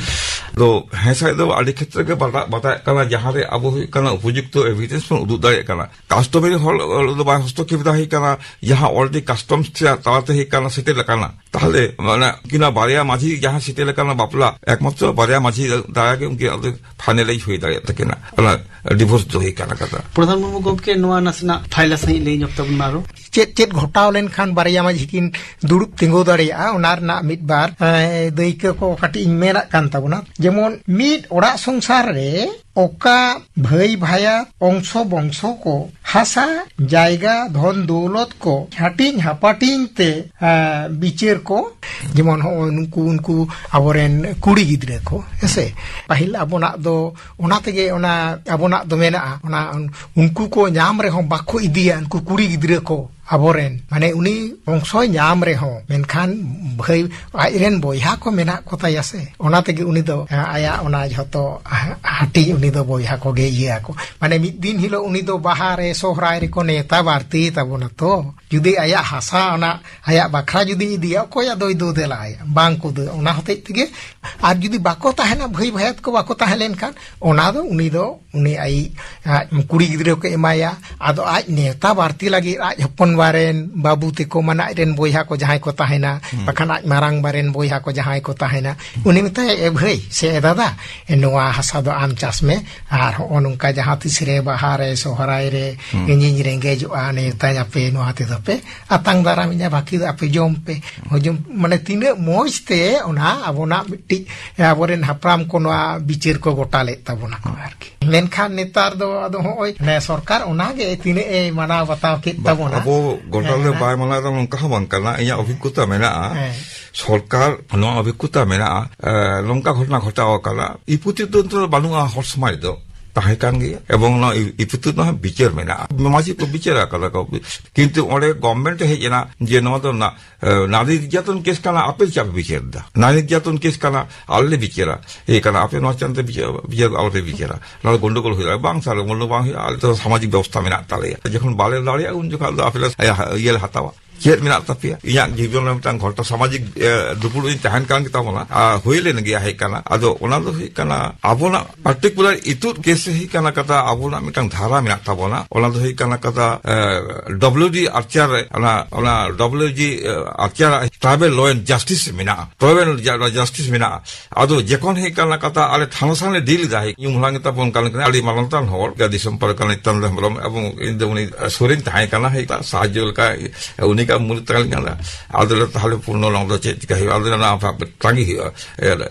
ᱫᱚ ᱦᱮᱸ ᱥᱟᱹᱨᱤ ᱫᱚ ᱟᱹᱰᱤ ᱠᱷᱮᱛᱨᱮ ᱜᱮ ᱵᱟᱛᱟ-, ᱵᱟᱛᱟᱣᱮᱫ ᱠᱟᱱᱟ, ᱡᱟᱦᱟᱸ ᱨᱮ ᱟᱵᱚ ᱦᱩᱭᱩᱜ ᱠᱟᱱᱟ ᱩᱯᱚᱡᱩᱠᱛᱚ ᱮᱵᱷᱤᱰᱮᱱᱥ ᱵᱚᱱ ᱩᱫᱩᱜ ᱫᱟᱲᱮᱭᱟᱜ ᱠᱟᱱᱟ᱾ ᱠᱟᱥᱴᱚᱢᱟᱨᱤ ᱦᱚᱲ ᱫᱚ ᱵᱟᱭ ᱦᱚᱥᱛᱚᱠᱷᱮᱯ ᱫᱟ ᱦᱩᱭᱩᱜ ᱠᱟᱱᱟ, ᱡᱟᱦᱟᱸ already ᱠᱟᱥᱴᱚᱢᱥ ᱛᱟᱞᱟᱛᱮ ᱦᱩᱭᱩᱜ ᱠᱟᱱᱟ ᱥᱮᱴᱮᱞ ᱟᱠᱟᱱᱟ᱾ ᱛᱟᱦᱞᱮ ᱢᱟᱱᱮ ᱩᱱᱠᱤᱱᱟᱜ ᱵᱟᱨᱭᱟ ᱢᱟᱹᱡᱷᱤ ᱡᱟᱦᱟᱸ ᱥᱮᱴᱮᱞ ᱟᱠᱟᱱᱟ ᱵᱟᱯᱞᱟ, ᱮᱠᱢᱟᱛᱨᱚ ᱵᱟᱨᱭᱟ ᱢᱟᱹᱡᱷᱤ ᱫᱟᱨᱟᱭ ᱜᱮ ᱩᱱᱠᱤᱱᱟᱜ ᱫᱚ ᱯᱷᱟᱭᱱᱟᱞᱟᱭᱤᱡᱽ ᱦᱩᱭ ᱫᱟᱲᱮᱭᱟᱜ ᱛᱟᱹᱠᱤᱱᱟ, ᱚᱱᱟ ᱰᱤᱵᱷᱳᱨᱥ ᱫᱚ ᱦᱩᱭ ᱠᱟᱱᱟ ᱠᱟᱛᱷᱟ᱾ ᱯᱨᱚᱫᱷᱟᱱ ᱢᱩᱨᱢᱩ ᱜᱚᱢᱠᱮ, ᱱᱚᱣᱟ ᱱᱟᱥᱮᱱᱟᱜ ᱯᱷᱟᱭᱞᱟ ᱥᱟᱺᱦᱤᱡ ᱞᱟᱹᱭ ᱧᱚᱜ ᱛᱟᱵᱚᱱ ᱢᱮ ᱟᱨᱚ᱾ ᱪᱮᱫ ᱪᱮᱫ ᱜᱷᱚᱴᱟᱣ ᱞᱮᱱᱠᱷᱟᱱ ᱵᱟᱨᱭᱟ ᱢᱟᱹᱡᱷᱤ ᱠᱤᱱ ᱫᱩᱲᱩᱵ ᱛᱤᱸᱜᱩ ᱫᱟᱲᱮᱭᱟᱜᱼᱟ, ᱚᱱᱟ ᱨᱮᱱᱟᱜ ᱢᱤᱫ ᱵᱟᱨ, ᱮ, ᱫᱟᱹᱭᱠᱟᱹ ᱠᱚ ᱠᱟᱹᱴᱤᱡ ᱤᱧ ᱢᱮᱱᱟᱜ ᱠᱟᱱ ᱛᱟᱵᱚᱱᱟ᱾ ᱡᱮᱢᱚᱱ ᱢᱤᱫ ᱚᱲᱟᱜ ᱥᱚᱝᱥᱟᱨ ᱨᱮ ᱚᱠᱟ ᱵᱷᱟᱹᱭ ᱵᱷᱟᱭᱟᱛ ᱚᱝᱥᱚ ᱵᱚᱝᱥᱚ ᱠᱚ ᱦᱟᱥᱟ ᱡᱟᱭᱜᱟ ᱫᱷᱚᱱ ᱫᱚᱣᱞᱚᱛ ᱠᱚ ᱦᱟᱹᱴᱤᱧ ᱦᱟᱯᱟᱴᱤᱧ ᱛᱮ, ᱮ, ᱵᱤᱪᱟᱹᱨ ᱠᱚ, ᱡᱮᱢᱚᱱ ᱦᱚᱸᱜᱼᱚᱭ ᱱᱩᱠᱩ, ᱩᱱᱠᱩ ᱟᱵᱚᱨᱮᱱ ᱠᱩᱲᱤ ᱜᱤᱫᱽᱨᱟᱹ ᱠᱚ, ᱦᱮᱸᱥᱮ? ᱯᱟᱹᱦᱤᱞ ᱟᱵᱚᱱᱟᱜ ᱫᱚ, ᱚᱱᱟ ᱛᱮᱜᱮ ᱚᱱᱟ ᱟᱵᱚᱱᱟᱜ ᱫᱚ ᱢᱮᱱᱟᱜᱼᱟ, ᱚᱱᱟ ᱩᱱᱠᱩ ᱠᱚ ᱧᱟᱢ ᱨᱮᱦᱚᱸ ᱵᱟᱠᱚ ᱤᱫᱤᱭᱟ, ᱩᱱᱠᱩ ᱠᱩᱲᱤ ᱜᱤᱫᱽᱨᱟᱹ ᱠᱚ᱾ ᱟᱵᱚᱨᱮᱱ, ᱢᱟᱱᱮ, ᱩᱱᱤ ᱵᱚᱝᱥᱚᱭ ᱧᱟᱢ ᱨᱮᱦᱚᱸ, ᱢᱮᱱᱠᱷᱟᱱ ᱵᱷᱟᱹᱭ, ᱟᱡᱨᱮᱱ ᱵᱚᱭᱦᱟ ᱠᱚ ᱢᱮᱱᱟᱜ ᱠᱚ ᱛᱟᱭᱟ ᱥᱮ, ᱚᱱᱟ ᱛᱮᱜᱮ ᱩᱱᱤ ᱫᱚ, ᱮ, ᱟᱭᱟᱜ ᱚᱱᱟ ᱡᱷᱚᱛᱚ ᱦᱟ-, ᱦᱟᱹᱴᱤᱧ ᱩᱱᱤ ᱫᱚ ᱵᱚᱭᱦᱟ ᱠᱚᱜᱮ ᱤᱭᱟᱹ ᱟᱠᱚ᱾ ᱢᱟᱱᱮ, ᱢᱤᱫ ᱫᱤᱱ ᱦᱤᱞᱳᱜ ᱩᱱᱤ ᱫᱚ ᱵᱟᱦᱟ ᱨᱮ, ᱥᱚᱦᱨᱟᱭ ᱨᱮᱠᱚ ᱱᱮᱣᱛᱟ ᱵᱟᱹᱲᱛᱤᱭᱮ ᱛᱟᱵᱚᱱᱟ ᱛᱚ᱾ ᱡᱩᱫᱤ ᱟᱭᱟᱜ ᱦᱟᱥᱟ ᱚᱱᱟ ᱟᱭᱟᱜ ᱵᱟᱠᱷᱨᱟ ᱡᱩᱫᱤ ᱤᱫᱤᱭᱟ, ᱚᱠᱚᱭ ᱟᱫᱚᱭ ᱫᱟᱹ ᱫᱮᱞᱟᱭᱟ? ᱵᱟᱝ ᱠᱚ ᱫᱟᱹ᱾ ᱚᱱᱟ ᱦᱚᱛᱮᱡ ᱛᱮᱜᱮ, ᱟᱨ ᱡᱩᱫᱤ ᱵᱟᱠᱚ ᱛᱟᱦᱮᱱᱟ, ᱵᱷᱟᱹᱭ ᱵᱷᱟᱭᱟᱛ ᱠᱚ ᱵᱟᱠᱚ ᱛᱟᱦᱮᱸ ᱞᱮᱱᱠᱷᱟᱱ, ᱚᱱᱟ ᱫᱚ ᱩᱱᱤ ᱫᱚ ᱩᱱᱤ ᱟᱡ, ᱟᱡ ᱠᱩᱲᱤ ᱜᱤᱫᱽᱨᱟᱹ ᱠᱚ ᱮᱢᱟᱭᱟ᱾ ᱟᱫᱚ ᱟᱡ ᱱᱮᱣᱛᱟ ᱵᱟᱹᱲᱛᱤ ᱞᱟᱹᱜᱤᱫ ᱟᱡ ᱦᱚᱯᱚᱱ ᱵᱟᱨᱮᱱ ᱵᱟᱹᱵᱩ ᱛᱮᱠᱚ, ᱢᱟᱱᱮ ᱟᱡ ᱨᱮᱱ ᱵᱚᱭᱦᱟ ᱠᱚ ᱡᱟᱦᱟᱸᱭ ᱠᱚ ᱛᱟᱦᱮᱱᱟ, ᱵᱟᱠᱷᱟᱱ ᱟᱡ ᱢᱟᱨᱟᱝ ᱵᱟᱨᱮᱱ ᱵᱚᱭᱦᱟ ᱠᱚ ᱡᱟᱦᱟᱸᱭ ᱠᱚ ᱛᱟᱦᱮᱱᱟ, ᱩᱱᱤ ᱢᱮᱛᱟᱭᱟ, "ᱮ ᱵᱷᱟᱹᱭ ᱥᱮ ᱮ ᱫᱟᱫᱟ, ᱮ ᱱᱚᱣᱟ ᱦᱟᱥᱟ ᱫᱚ ᱟᱢ ᱪᱟᱥ ᱢᱮ, ᱟᱨ ᱦᱚᱸᱜᱼᱚ ᱱᱚᱝᱠᱟ ᱡᱟᱦᱟᱸ ᱛᱤᱥ ᱨᱮ ᱵᱟᱦᱟ ᱨᱮ, ᱥᱚᱦᱨᱟᱭ ᱨᱮ ᱤᱧᱤᱧ ᱨᱮᱸᱜᱮᱡᱚᱜᱼᱟ, ᱱᱮᱣᱛᱟᱧ ᱟᱯᱮ, ᱱᱚᱣᱟ ᱛᱮᱫᱚ ᱯᱮ ᱟᱛᱟᱝ ᱫᱟᱨᱟᱢᱤᱧᱟ, ᱵᱟᱹᱠᱤ ᱫᱚ ᱟᱯᱮ ᱡᱚᱢ ᱯᱮ, ᱦᱚᱡᱚᱢ", ᱢᱟᱱᱮ ᱛᱤᱱᱟᱹᱜ ᱢᱚᱡᱽ ᱛᱮ ᱚᱱᱟ ᱟᱵᱚᱱᱟᱜ ᱢᱤᱫᱴᱤᱡ, ᱟᱵᱚᱨᱮᱱ ᱦᱟᱯᱲᱟᱢ ᱠᱚ ᱱᱚᱣᱟ ᱵᱤᱪᱟᱹᱨ ᱠᱚ ᱜᱚᱴᱟ ᱞᱮᱫ ᱛᱟᱵᱚᱱᱟ ᱠᱚ ᱟᱨᱠᱤ᱾ ᱢᱮᱱᱠᱷᱟᱱ ᱱᱮᱛᱟᱨ ᱫᱚ ᱟᱫᱚ ᱦᱚᱸᱜᱼᱚᱭ ᱱᱮ ᱥᱚᱨᱠᱟᱨ ᱚᱱᱟᱜᱮ ᱛᱤᱱᱟᱹᱜ ᱮ ᱢᱟᱱᱟᱣ ᱵᱟᱛᱟᱣ ᱠᱮᱫ ᱵᱟ-, ᱛᱟᱵᱚᱱᱟ᱾ ᱟᱵᱚ ᱜᱚᱴᱟ ᱦᱮᱸ, ᱞᱮ ᱚᱱᱟ ᱵᱟᱭ ᱢᱟᱱᱟᱣ ᱮᱫᱟ, ᱱᱚᱝᱠᱟ ᱦᱚᱸ ᱵᱟᱝ ᱠᱟᱱᱟ᱾ ᱤᱧᱟᱹᱜ ᱚᱵᱷᱤᱜᱽᱜᱚᱛᱟ ᱢᱮᱱᱟᱜᱼᱟ᱾ ᱦᱮᱸ᱾ ᱥᱚᱨᱠᱟᱨ ᱱᱚᱣᱟ ᱚᱵᱷᱤᱜᱽᱜᱚᱛᱟ ᱢᱮᱱᱟᱜᱼᱟ, ᱮ, ᱱᱚᱝᱠᱟ ᱜᱷᱚᱴᱚᱱᱟ ᱜᱷᱚᱴᱟᱣ ᱟᱠᱟᱱᱟ᱾ ᱤᱯᱩᱛᱤ ᱫᱚ ᱱᱤᱛᱚᱜ ᱫᱚ ᱵᱟᱹᱱᱩᱜᱼᱟ ᱦᱚᱲ ᱥᱚᱢᱟᱡᱽ ᱫᱚ᱾ ᱛᱟᱦᱮᱸ ᱠᱟᱱ ᱜᱮᱭᱟ᱾ ᱮᱵᱚᱝ ᱱᱚᱣᱟ ᱤ-, ᱤᱯᱩᱛᱤ ᱨᱮᱱᱟᱜ ᱦᱚᱸ ᱵᱤᱪᱟᱹᱨ ᱢᱮᱱᱟᱜᱼᱟ᱾ ᱢᱟᱹᱡᱷᱤ ᱠᱚ ᱵᱤᱪᱟᱹᱨ ᱟᱠᱟᱫᱟ ᱠᱚ᱾ ᱠᱤᱱᱛᱩ ᱚᱸᱰᱮ ᱜᱚᱵᱷᱢᱮᱱᱴ ᱦᱮᱡ ᱮᱱᱟ ᱡᱮ ᱱᱚᱣᱟ ᱫᱚ ᱱᱟ-, ᱮ, ᱱᱟᱨᱤ ᱱᱤᱨᱡᱟᱛᱚᱱ ᱠᱮᱥ ᱠᱟᱱᱟ, ᱟᱯᱮ ᱪᱮᱫ ᱯᱮ ᱵᱤᱪᱟᱹᱨ ᱮᱫᱟ? ᱱᱟᱨᱤ ᱱᱤᱨᱡᱟᱛᱚᱱ ᱠᱮᱥ ᱠᱟᱱᱟ, ᱟᱞᱮ ᱞᱮ ᱵᱤᱪᱟᱹᱨᱟ᱾ ᱤᱭᱟᱹ ᱠᱟᱱᱟ, ᱟᱯᱮ ᱱᱚᱣᱟ ᱪᱮᱛᱟᱱ ᱛᱮ ᱵᱤᱪᱟᱹᱨ, ᱵᱤᱪᱟᱹᱨ ᱟᱞᱚ ᱯᱮ ᱵᱤᱪᱟᱹᱨᱟ᱾ ᱱᱚᱣᱟ ᱫᱚ ᱜᱚᱱᱰᱚᱜᱳᱞ ᱦᱩᱭᱩᱜᱼᱟ᱾ ᱵᱟᱝ ᱥᱟᱨ, ᱜᱚᱱᱰᱚᱜᱳᱞ ᱵᱟᱝ ᱦᱩᱭᱩᱜᱼᱟ, ᱟᱞᱮ ᱫᱚ ᱥᱟᱢᱟᱡᱤᱠ ᱵᱮᱵᱚᱥᱛᱷᱟ ᱢᱮᱱᱟᱜ ᱛᱟᱞᱮᱭᱟ᱾ ᱡᱚᱠᱷᱚᱱ ᱵᱟᱞᱮ ᱫᱟᱲᱮᱭᱟᱜᱼᱟ, ᱩᱱ ᱡᱚᱠᱷᱚᱱ ᱫᱚ ᱟᱯᱮ ᱞᱮ, ᱤᱭᱟᱹ, ᱤᱭᱟᱹ ᱞᱮ ᱦᱟᱛᱟᱣᱟ᱾ ᱪᱮᱫ ᱢᱮᱱᱟᱜ ᱛᱟᱯᱮᱭᱟ? ᱤᱧᱟᱹᱜ ᱡᱤᱵᱚᱱ ᱨᱮ ᱢᱤᱫᱴᱟᱝ ᱜᱷᱚᱴᱚ ᱥᱟᱢᱟᱡᱤᱠ, ᱮ, ᱫᱩᱯᱲᱩᱵ ᱤᱧ ᱛᱟᱦᱮᱱ ᱠᱟᱱ ᱜᱮᱛᱟ ᱵᱚᱱᱟ᱾ ᱟᱨ ᱦᱩᱭ ᱞᱮᱱ ᱜᱮᱭᱟ, ᱦᱮᱡ ᱠᱟᱱᱟ᱾ ᱟᱫᱚ ᱚᱱᱟ ᱫᱚ ᱦᱩᱭᱩᱜ ᱠᱟᱱᱟ ᱟᱵᱚᱱᱟᱜ ᱯᱟᱨᱴᱤᱠᱩᱞᱟᱨ ᱤᱛᱩᱫ ᱠᱮᱥ ᱦᱩᱭᱩᱜ ᱠᱟᱱᱟ ᱠᱟᱛᱷᱟ, ᱟᱵᱚᱱᱟᱜ ᱢᱤᱫᱴᱟᱝ ᱫᱷᱟᱨᱟ ᱢᱮᱱᱟᱜ ᱛᱟᱵᱚᱱᱟ᱾ ᱚᱱᱟ ᱫᱚ ᱦᱩᱭᱩᱜ ᱠᱟᱱᱟ ᱠᱟᱛᱷᱟ, ᱮ, ᱰᱟᱵᱞᱤᱭᱩ ᱰᱤ ᱟᱨᱪᱟᱨ ᱨᱮ, ᱚᱱᱟ, ᱚᱱᱟ ᱰᱟᱵᱞᱤᱭᱩ ᱡᱤ, ᱮ, ᱟᱨᱪᱟᱨ ᱴᱨᱟᱭᱵᱟᱞ ᱞᱚ ᱮᱱᱰ ᱡᱟᱥᱴᱤᱥ ᱢᱮᱱᱟᱜᱼᱟ᱾ ᱴᱨᱟᱭᱵᱟᱞ ᱡᱟ-, ᱡᱟᱥᱴᱤᱥ ᱢᱮᱱᱟᱜᱼᱟ᱾ ᱟᱫᱚ ᱡᱚᱠᱷᱚᱱ ᱦᱩᱭᱩᱜ ᱠᱟᱱᱟ ᱠᱟᱛᱷᱟ, ᱟᱞᱮ ᱛᱷᱟᱱᱟ ᱥᱟᱝ ᱞᱮ ᱰᱤᱞ ᱮᱫᱟ, ᱦᱮᱡ ᱧᱩᱢ ᱦᱟᱞᱟᱝ ᱜᱮᱛᱟ ᱵᱚᱱ ᱠᱟᱱ ᱠᱟᱱᱟ, ᱟᱹᱰᱤ ᱢᱟᱨᱟᱝ ᱛᱟᱱ ᱦᱚᱲ, ᱫᱤᱥᱚᱢ ᱯᱟᱨᱜᱟᱱᱟ ᱱᱤᱛᱟᱱᱫᱚ ᱦᱮᱢᱵᱨᱚᱢ, ᱮᱵᱚᱝ ᱤᱧ ᱫᱚ ᱩᱱᱤ ᱥᱩᱨᱤᱧ ᱛᱟᱦᱮᱸ ᱠᱟᱱᱟ, ᱦᱮᱡ ᱥᱟᱦᱟᱡᱽᱡᱚ ᱞᱮᱠᱟ ᱩᱱᱤ ᱢᱩᱞᱩᱠ ᱛᱟᱦᱮᱸ ᱞᱮᱱᱟ᱾ ᱟᱫᱚ ᱞᱮ ᱛᱟᱦᱚᱞᱮ ᱯᱩᱨᱱᱚ ᱞᱚᱝ ᱫᱚ ᱪᱮᱫ ᱪᱤᱠᱟ ᱦᱩᱭᱩᱜᱼᱟ? ᱟᱫᱚ ᱞᱮ ᱚᱱᱟ ᱛᱟᱸᱜᱤ ᱦᱩᱭᱩᱜᱼᱟ᱾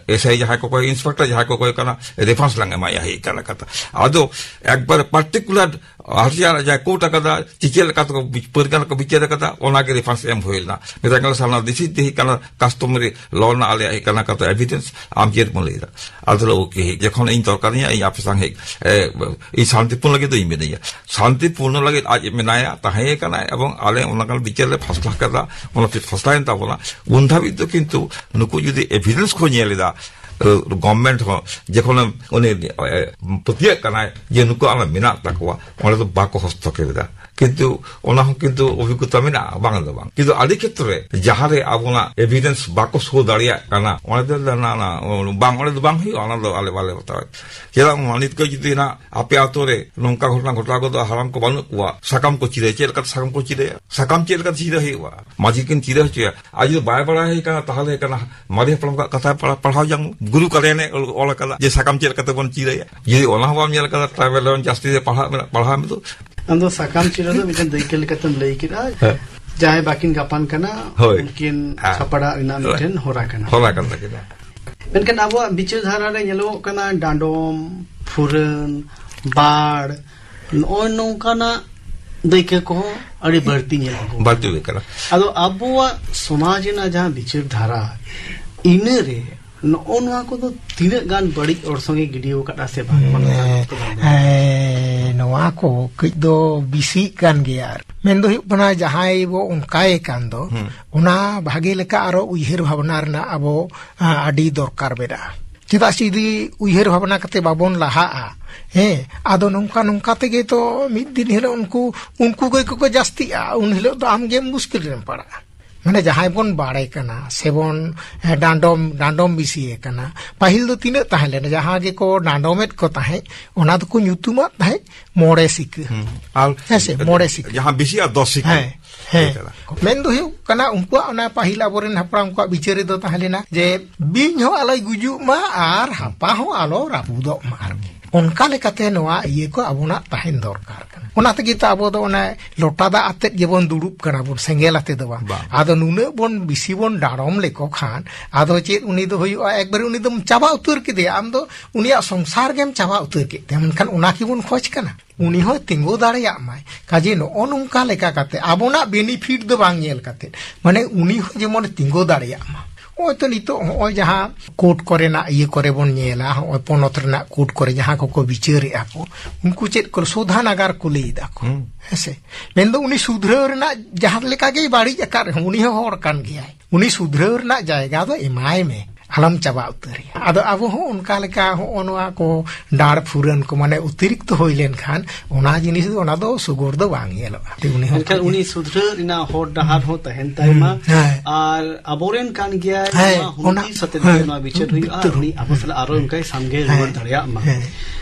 ᱮᱥ ᱟᱭ ᱡᱟᱦᱟᱸᱭ ᱠᱚ ᱠᱚᱭ, ᱤᱱᱥᱯᱮᱠᱴᱚᱨ ᱡᱟᱦᱟᱸᱭ ᱠᱚ ᱠᱚᱭ ᱠᱟᱱᱟ, ᱨᱮᱯᱷᱟᱨᱮᱱᱥ ᱞᱟᱝ ᱮᱢᱟᱭᱟ ᱦᱮᱡ ᱠᱟᱱᱟ ᱠᱟᱛᱷᱟ᱾ ᱟᱫᱚ ᱮᱠᱵᱟᱨᱮ ᱯᱟᱨᱴᱤᱠᱩᱞᱟᱨ ᱦᱟᱹᱴᱤᱭᱟᱹ ᱡᱟᱦᱟᱸᱭ ᱠᱳᱨᱴ ᱟᱠᱟᱫᱟ, ᱪᱮᱫ ᱞᱮᱠᱟ ᱛᱮᱠᱚ ᱵᱤ-, ᱯᱟᱹᱨᱜᱟᱹᱱᱟ ᱠᱚ ᱵᱤᱪᱟᱹᱨ ᱟᱠᱟᱫᱟ, ᱚᱱᱟ ᱜᱮ ᱨᱮᱯᱷᱟᱨᱮᱱᱥ ᱮᱢ ᱦᱩᱭ ᱞᱮᱱᱟ᱾ ᱢᱮᱛᱟᱜ ᱠᱟᱱᱟ ᱥᱟᱨᱱᱟ ᱫᱤᱥᱤ ᱛᱮ ᱦᱩᱭᱩᱜ ᱠᱟᱱᱟ, ᱠᱟᱥᱴᱚᱢᱟᱨᱤ ᱞᱚ ᱨᱮᱱᱟᱜ ᱟᱞᱮᱭᱟᱜ ᱦᱩᱭᱩᱜ ᱠᱟᱱᱟ ᱠᱟᱛᱷᱟ ᱮᱵᱷᱤᱰᱮᱱᱥ, ᱟᱢ ᱪᱮᱫ ᱮᱢ ᱞᱟᱹᱭ ᱮᱫᱟ? ᱟᱫᱚ ᱞᱮ, "ᱳᱠᱮ, ᱡᱚᱠᱷᱚᱱ ᱤᱧ ᱫᱚᱨᱠᱟᱨᱤᱧᱟ, ᱤᱧ ᱟᱯᱮ ᱥᱟᱝ ᱦᱮᱡ, ᱮ, ᱤᱧ ᱥᱟᱱᱛᱤᱯᱩᱨᱱᱚ ᱞᱟᱹᱜᱤᱫ ᱫᱚ ᱤᱧ ᱢᱤᱱᱟᱹᱧᱟ, ᱥᱟᱱᱛᱤᱯᱩᱨᱱᱚ ᱞᱟᱹᱜᱤᱫ ᱟᱡ ᱢᱮᱱᱟᱭᱟ, ᱛᱟᱦᱮᱸ ᱠᱟᱱᱟᱭ, ᱮᱵᱚᱝ ᱟᱞᱮ ᱚᱱᱟ ᱠᱟᱱ ᱵᱤᱪᱟᱹᱨ ᱞᱮ ᱯᱷᱟᱥᱞᱟ ᱠᱮᱫᱟ, ᱚᱱᱟ ᱯᱷᱟᱥᱞᱟᱭᱮᱱ ᱛᱟᱵᱚᱱᱟ, ᱩᱱ ᱫᱷᱟᱹᱵᱤᱡ ᱫᱚ ᱠᱤᱱᱛᱩ ᱱᱩᱠᱩ ᱡᱩᱫᱤ ᱮᱵᱷᱤᱰᱮᱱᱥ ᱠᱚ ᱧᱮᱞ ᱮᱫᱟ, ᱮ, ᱜᱚᱵᱷᱢᱮᱱᱴ ᱦᱚᱸ ᱡᱚᱠᱷᱚᱱ ᱩᱱᱤ, ᱮ, ᱯᱟᱹᱛᱭᱟᱹᱜ ᱠᱟᱱᱟᱭ ᱡᱮ ᱱᱩᱠᱩ ᱟᱞᱮ ᱢᱮᱱᱟᱜ ᱛᱟᱠᱚᱣᱟ, ᱚᱸᱰᱮ ᱫᱚ ᱵᱟᱠᱚ ᱦᱚᱥᱛᱚᱠᱷᱮᱯ ᱮᱫᱟ᱾ ᱠᱤᱱᱛᱩ ᱚᱱᱟ ᱦᱚᱸ ᱠᱤᱱᱛᱩ ᱚᱵᱷᱤᱜᱽᱜᱚᱛᱟ ᱢᱮᱱᱟᱜᱼᱟ, ᱵᱟᱝ ᱫᱚ ᱵᱟᱝ᱾ ᱠᱤᱱᱛᱩ ᱟᱹᱰᱤ ᱠᱷᱮᱛᱨᱮ ᱡᱟᱦᱟᱸ ᱨᱮ ᱟᱵᱚᱱᱟᱜ ᱮᱵᱷᱤᱰᱮᱱᱥ ᱵᱟᱠᱚ ᱥᱳ ᱫᱟᱲᱮᱭᱟᱜ ᱠᱟᱱᱟ, ᱚᱸᱰᱮ ᱫᱚ ᱱᱟ-, ᱱᱟ-, ᱵᱟᱝ, ᱚᱸᱰᱮ ᱫᱚ ᱵᱟᱝ ᱦᱩᱭᱩᱜᱼᱟ, ᱚᱱᱟ ᱫᱚ ᱟᱞᱮ ᱵᱟᱞᱮ ᱵᱟᱛᱟᱣᱟ᱾ ᱪᱮᱫᱟᱜ ᱵᱟᱝ, ᱱᱤᱛ ᱠᱚ ᱡᱩᱫᱤ ᱱᱟᱜ ᱟᱯᱮ ᱟᱛᱳ ᱨᱮ ᱱᱚᱝᱠᱟ ᱜᱷᱚᱴᱚᱱᱟ ᱜᱷᱚᱴᱟᱣ ᱜᱚᱫᱚᱜᱼᱟ, ᱦᱟᱲᱟᱢ ᱠᱚ ᱵᱟᱹᱱᱩᱜ ᱠᱚᱣᱟ, ᱥᱟᱠᱟᱢ ᱠᱚ ᱪᱤᱨᱟᱹᱭᱟ, ᱪᱮᱫ ᱞᱮᱠᱟᱛᱮ ᱥᱟᱠᱟᱢ ᱠᱚ ᱪᱤᱨᱟᱹᱭᱟ? ᱥᱟᱠᱟᱢ ᱪᱮᱫ ᱞᱮᱠᱟᱛᱮ ᱪᱤᱨᱟᱹ ᱦᱩᱭᱩᱜᱼᱟ? ᱢᱟᱹᱡᱷᱤ ᱠᱤᱱ ᱪᱤᱨᱟᱹ ᱦᱚᱪᱚᱭᱟ᱾ ᱟᱨ ᱡᱩᱫᱤ ᱵᱟᱭ ᱵᱟᱲᱟᱭ ᱠᱟᱱᱟ, ᱛᱟᱦᱚᱞᱮ ᱠᱟᱱᱟ ᱢᱟᱨᱮ ᱦᱟᱯᱲᱟᱢ ᱠᱚᱣᱟᱜ ᱠᱟᱛᱷᱟ ᱯᱟᱲᱦᱟᱣ, ᱯᱟᱲᱦᱟᱣ ᱡᱟᱝ, ᱜᱩᱨᱩ ᱠᱟᱞᱮᱱᱮ ᱚᱞ, ᱚᱞ ᱟᱠᱟᱫᱟ ᱡᱮ ᱥᱟᱠᱟᱢ ᱪᱮᱫ ᱞᱮᱠᱟᱛᱮ ᱵᱚᱱ ᱪᱤᱨᱟᱹᱭᱟ᱾ ᱡᱩᱫᱤ ᱚᱱᱟ ᱦᱚᱸ ᱵᱟᱢ ᱧᱮᱞ ᱟᱠᱟᱫᱟ, ᱴᱨᱟᱭᱵᱟᱞ ᱨᱮᱱ ᱡᱟᱹᱥᱛᱤ ᱨᱮ ᱯᱟᱲᱦᱟᱜ ᱢᱮᱱᱟᱜ, ᱯᱟᱲᱦᱟᱣ ᱢᱮ ᱛᱚ᱾ ᱟᱢ ᱫᱚ ᱥᱟᱠᱟᱢ ᱪᱤᱨᱟᱹ ᱫᱚ ᱢᱤᱫᱴᱮᱱ ᱫᱟᱹᱭᱠᱟᱹ ᱞᱮᱠᱟᱛᱮᱢ ᱞᱟᱹᱭ ᱠᱮᱫᱟ᱾ ᱦᱮᱸ᱾ ᱡᱟᱦᱟᱸᱭ ᱵᱟᱹᱠᱤᱱ ᱜᱟᱯᱟᱱ ᱠᱟᱱᱟ, ᱦᱳᱭ᱾ ᱩᱱᱠᱤᱱ ᱦᱮᱸ᱾ ᱥᱟᱯᱲᱟᱣ ᱨᱮᱱᱟᱜ ᱦᱳᱭ᱾ ᱢᱤᱫᱴᱮᱱ ᱦᱚᱨᱟ ᱠᱟᱱᱟ᱾ ᱦᱚᱨᱟ ᱠᱟᱱ ᱛᱟᱹᱠᱤᱱᱟ᱾ ᱢᱮᱱᱠᱷᱟᱱ ᱟᱵᱚᱣᱟᱜ ᱵᱤᱪᱟᱹᱨ ᱫᱷᱟᱨᱟ ᱨᱮ ᱧᱮᱞᱚᱜᱚᱜ ᱠᱟᱱᱟ, ᱰᱟᱸᱰᱚᱢ, ᱯᱷᱩᱨᱟᱹᱱ, ᱵᱟᱲ, ᱱᱚᱜᱼᱚᱭ ᱱᱚᱝᱠᱟᱱᱟᱜ ᱫᱟᱹᱭᱠᱟᱹ ᱠᱚᱦᱚᱸ ᱟᱹᱰᱤ ᱵᱟᱹᱲᱛᱤ ᱧᱮᱞ ᱟᱹᱜᱩ ᱵᱟᱹᱲᱛᱤ ᱦᱩᱭᱩᱜ ᱠᱟᱱᱟ᱾ ᱟᱫᱚ ᱟᱵᱚᱣᱟᱜ ᱥᱚᱢᱟᱡᱽ ᱨᱮᱱᱟᱜ ᱡᱟᱦᱟᱸ ᱵᱤᱪᱟᱹᱨ ᱫᱷᱟᱨᱟ, ᱤᱱᱟᱹᱨᱮ ᱱᱚᱜᱼᱚ ᱱᱚᱣᱟ ᱠᱚᱫᱚ ᱛᱤᱱᱟᱹᱜ ᱜᱟᱱ ᱵᱟᱹᱲᱤᱡ ᱚᱨᱥᱚᱝ ᱮ ᱜᱤᱰᱤ ᱟᱠᱟᱫᱼᱟ ᱥᱮ ᱵᱟᱝ? ᱚᱱᱟ ᱦᱮᱸ, ᱠᱚ ᱵᱟᱝ᱾ ᱦᱮᱸ, ᱱᱚᱣᱟ ᱠᱚ ᱠᱟᱹᱡ ᱫᱚ ᱵᱮᱥᱤᱜ ᱠᱟᱱ ᱜᱮᱭᱟ᱾ ᱟᱨ ᱢᱮᱱ ᱫᱚ ᱦᱩᱭᱩᱜ ᱠᱟᱱᱟ, ᱡᱟᱦᱟᱸᱭ ᱵᱚ ᱚᱱᱠᱟᱭᱮ ᱠᱟᱱ ᱫᱚ, ᱦᱩᱸ᱾ ᱚᱱᱟ ᱵᱷᱟᱜᱮ ᱞᱮᱠᱟ ᱟᱨᱚ ᱩᱭᱦᱟᱹᱨ ᱵᱷᱟᱵᱽᱱᱟ ᱨᱮᱱᱟᱜ ᱟᱵᱚ, ᱟ, ᱟᱹᱰᱤ ᱫᱚᱨᱠᱟᱨ ᱢᱮᱱᱟᱜᱼᱟ᱾ ᱪᱮᱫᱟᱜ ᱥᱮ ᱡᱩᱫᱤ ᱩᱭᱦᱟᱹᱨ ᱵᱷᱟᱵᱽᱱᱟ ᱠᱟᱛᱮ ᱵᱟᱵᱚᱱ ᱞᱟᱦᱟᱜᱼᱟ, ᱦᱮᱸ, ᱟᱫᱚ ᱱᱚᱝᱠᱟ ᱱᱚᱝᱠᱟ ᱛᱮᱜᱮ ᱛᱚ ᱢᱤᱫ ᱫᱤᱱ ᱦᱤᱞᱳᱜ ᱩᱱᱠᱩ, ᱩᱱᱠᱩ ᱜᱮ ᱠᱚ ᱡᱟᱹᱥᱛᱤᱜᱼᱟ, ᱩᱱ ᱦᱤᱞᱳᱜ ᱫᱚ ᱟᱢ ᱜᱮᱢ ᱢᱩᱥᱠᱤᱞ ᱨᱮᱢ ᱯᱟᱲᱟᱜᱼᱟ᱾ ᱢᱟᱱᱮ ᱡᱟᱦᱟᱸᱭ ᱵᱚᱱ ᱵᱟᱲᱮ ᱠᱟᱱᱟ ᱥᱮᱵᱚᱱ, ᱦᱮᱸ, ᱰᱟᱸᱰᱚᱢ, ᱰᱟᱸᱰᱚᱢ ᱵᱤᱥᱤᱭᱮ ᱠᱟᱱᱟ᱾ ᱯᱟᱹᱦᱤᱞ ᱫᱚ ᱛᱤᱱᱟᱹᱜ ᱛᱟᱦᱮᱸ ᱞᱮᱱᱟ, ᱡᱟᱦᱟᱸ ᱜᱮᱠᱚ ᱰᱟᱸᱰᱚᱢᱮᱫ ᱠᱚ ᱛᱟᱦᱮᱸᱫ, ᱚᱱᱟ ᱫᱚᱠᱚ ᱧᱩᱛᱩᱢᱟᱫ ᱛᱟᱦᱮᱸᱫ ᱢᱚᱬᱮ ᱥᱤᱠᱟᱹ᱾ ᱦᱩᱸ᱾ ᱟᱨ ᱦᱮᱸ ᱥᱮ, ᱢᱚᱬᱮ ᱥᱤᱠᱟᱹ᱾ ᱡᱟᱦᱟᱸ ᱵᱤᱥᱤ ᱟᱨ ᱫᱚᱥ ᱥᱤᱠᱟᱹ᱾ ᱦᱮᱸ, ᱦᱮᱸ᱾ ᱢᱮᱱ ᱫᱚ ᱦᱩᱭᱩᱜ ᱠᱟᱱᱟ, ᱩᱱᱠᱩᱣᱟᱜ ᱚᱱᱟ ᱯᱟᱹᱦᱤᱞ ᱟᱵᱚᱨᱮᱱ ᱦᱟᱯᱲᱟᱢ ᱠᱚᱣᱟᱜ ᱵᱤᱪᱟᱹᱨ ᱨᱮᱫᱚ ᱛᱟᱦᱮᱸ ᱞᱮᱱᱟ ᱡᱮ ᱵᱤᱧ ᱦᱚᱸ ᱟᱞᱚᱭ ᱜᱩᱡᱩᱜ ᱢᱟ ᱟᱨ ᱦᱟᱯᱟ ᱦᱚᱸ ᱟᱞᱚ ᱨᱟᱹᱯᱩᱫᱚᱜ ᱢᱟ ᱟᱨᱠᱤ᱾ ᱚᱱᱠᱟ ᱞᱮᱠᱟᱛᱮ ᱱᱚᱣᱟ ᱤᱭᱟᱹ ᱠᱚ ᱟᱵᱚᱱᱟᱜ ᱛᱟᱦᱮᱱ ᱫᱚᱨᱠᱟᱨ ᱠᱟᱱᱟ᱾ ᱚᱱᱟ ᱛᱮᱜᱮ ᱛᱚ ᱟᱵᱚ ᱫᱚ ᱚᱱᱮ ᱞᱚᱴᱟ ᱫᱟᱜ ᱟᱛᱮᱫ ᱜᱮᱵᱚᱱ ᱫᱩᱲᱩᱵ ᱠᱟᱱᱟ ᱵᱚᱱ, ᱥᱮᱸᱜᱮᱞ ᱟᱛᱮ ᱫᱚ ᱵᱟᱝ᱾ ᱵᱟᱝ᱾ ᱟᱫᱚ ᱱᱩᱱᱟᱹᱜ ᱵᱚᱱ ᱵᱮᱥᱤ ᱵᱚᱱ ᱰᱟᱲᱚᱢ ᱞᱮᱠᱚ ᱠᱷᱟᱱ ᱟᱫᱚ ᱪᱮᱫ ᱩᱱᱤ ᱫᱚ ᱦᱩᱭᱩᱜᱼᱟ? ᱮᱠᱵᱟᱨᱮ ᱩᱱᱤ ᱫᱚᱢ ᱪᱟᱵᱟ ᱩᱛᱟᱹᱨ ᱠᱮᱫᱮᱭᱟ, ᱟᱢ ᱫᱚ ᱩᱱᱤᱭᱟᱜ ᱥᱚᱝᱥᱟᱨ ᱜᱮᱢ ᱪᱟᱵᱟ ᱩᱛᱟᱹᱨ ᱠᱮᱫ ᱛᱟᱭᱟ᱾ ᱢᱮᱱᱠᱷᱟᱱ ᱚᱱᱟ ᱠᱤᱵᱚᱱ ᱠᱷᱚᱡᱽ ᱠᱟᱱᱟ? ᱩᱱᱤ ᱦᱚᱸ ᱛᱤᱸᱜᱩ ᱫᱟᱲᱮᱭᱟᱜ ᱢᱟᱭ᱾ ᱠᱟᱡᱮ ᱱᱚᱜᱼᱚ ᱱᱚᱝᱠᱟ ᱞᱮᱠᱟ ᱠᱟᱛᱮ ᱟᱵᱚᱱᱟᱜ ᱵᱮᱱᱤᱯᱷᱤᱴ ᱫᱚ ᱵᱟᱝ ᱧᱮᱞ ᱠᱟᱛᱮ, ᱢᱟᱱᱮ ᱩᱱᱤ ᱦᱚᱸ ᱡᱮᱢᱚᱱ ᱛᱤᱸᱜᱩ ᱫᱟᱲᱮᱭᱟᱜ ᱢᱟ᱾ ᱱᱚᱜᱼᱚᱭ ᱛᱚ ᱱᱤᱛᱚᱜ ᱦᱚᱸᱜᱼᱚᱭ ᱡᱟᱦᱟᱸ ᱠᱳᱨᱴ ᱠᱚᱨᱮᱱᱟᱜ ᱤᱭᱟᱹ ᱠᱚᱨᱮ ᱵᱚᱱ ᱧᱮᱞᱟ, ᱦᱚᱸᱜᱼᱚᱭ ᱯᱚᱱᱚᱛ ᱨᱮᱱᱟᱜ ᱠᱳᱨᱴ ᱠᱚᱨᱮ ᱡᱟᱦᱟᱸ ᱠᱚᱠᱚ ᱵᱤᱪᱟᱹᱨᱮᱜᱼᱟ ᱠᱚ, ᱩᱱᱠᱩ ᱪᱮᱫ ᱠᱚ ᱥᱳᱫᱷᱟ ᱱᱟᱜᱟᱨ ᱠᱚ ᱞᱟᱹᱭ ᱫᱟ ᱠᱚ᱾ ᱦᱩᱸ᱾ ᱦᱮᱸᱥᱮ? ᱢᱮᱱᱫᱚ ᱩᱱᱤ ᱥᱩᱫᱷᱨᱟᱹᱣ ᱨᱮᱱᱟᱜ ᱡᱟᱦᱟᱸ ᱞᱮᱠᱟ ᱜᱮᱭ ᱵᱟᱹᱲᱤᱡ ᱟᱠᱟᱫ ᱨᱮᱦᱚᱸ ᱩᱱᱤ ᱦᱚᱸ ᱦᱚᱲ ᱠᱟᱱ ᱜᱮᱭᱟᱭ᱾ ᱩᱱᱤ ᱥᱩᱫᱷᱨᱟᱹᱣ ᱨᱮᱱᱟᱜ ᱡᱟᱭᱜᱟ ᱫᱚ ᱮᱢᱟᱭ ᱢᱮ, ᱟᱞᱚᱢ ᱪᱟᱵᱟ ᱩᱛᱟᱹᱨᱮᱭᱟ᱾ ᱟᱫᱚ ᱟᱵᱚ ᱦᱚᱸ ᱚᱱᱠᱟ ᱞᱮᱠᱟ ᱦᱚᱸᱜᱼᱚ ᱱᱚᱣᱟ ᱠᱚ ᱰᱟᱲ ᱯᱷᱩᱨᱟᱹᱱ ᱠᱚ ᱢᱟᱱᱮ ᱚᱛᱤᱨᱤᱠᱛᱚ ᱦᱩᱭ ᱞᱮᱱᱠᱷᱟᱱ ᱚᱱᱟ ᱡᱤᱱᱤᱥ ᱫᱚ, ᱚᱱᱟ ᱫᱚ ᱥᱩᱜᱩᱲ ᱫᱚ ᱵᱟᱝ ᱧᱮᱞᱚᱜᱼᱟ᱾ ᱩᱱᱤ ᱦᱚᱸ ᱢᱮᱱᱠᱷᱟᱱ ᱚᱱᱠᱟ ᱜᱮ᱾ ᱩᱱᱤ ᱥᱩᱫᱷᱨᱟᱹᱣ ᱨᱮᱱᱟᱜ ᱦᱚᱨ ᱰᱟᱦᱟᱨ ᱦᱚᱸ ᱛᱟᱦᱮᱱ ᱛᱟᱭ ᱢᱟ᱾ ᱦᱩᱸ, ᱦᱮᱸ᱾ ᱟᱨ ᱟᱵᱚᱨᱮᱱ ᱠᱟᱱ ᱜᱮᱭᱟᱭ, ᱦᱮᱸ, ᱱᱚᱣᱟ ᱚᱱᱟ, ᱦᱩᱢᱠᱤ ᱥᱟᱛᱮ ᱦᱮᱸ, ᱱᱚᱣᱟ ᱵᱤᱪᱟᱹᱨ ᱦᱩᱭᱩᱜᱼᱟ, ᱵᱤᱪᱟᱹᱨ ᱩᱱᱤ ᱟᱵᱚ ᱥᱟᱞᱟᱜ ᱟᱨᱚ ᱦᱮᱸ᱾ ᱚᱱᱠᱟᱭ ᱥᱟᱢᱜᱮ ᱦᱮᱸ᱾ ᱨᱩᱣᱟᱹᱲ ᱫᱟᱲᱮᱭᱟᱜ ᱢᱟ᱾ ᱦᱮᱸ᱾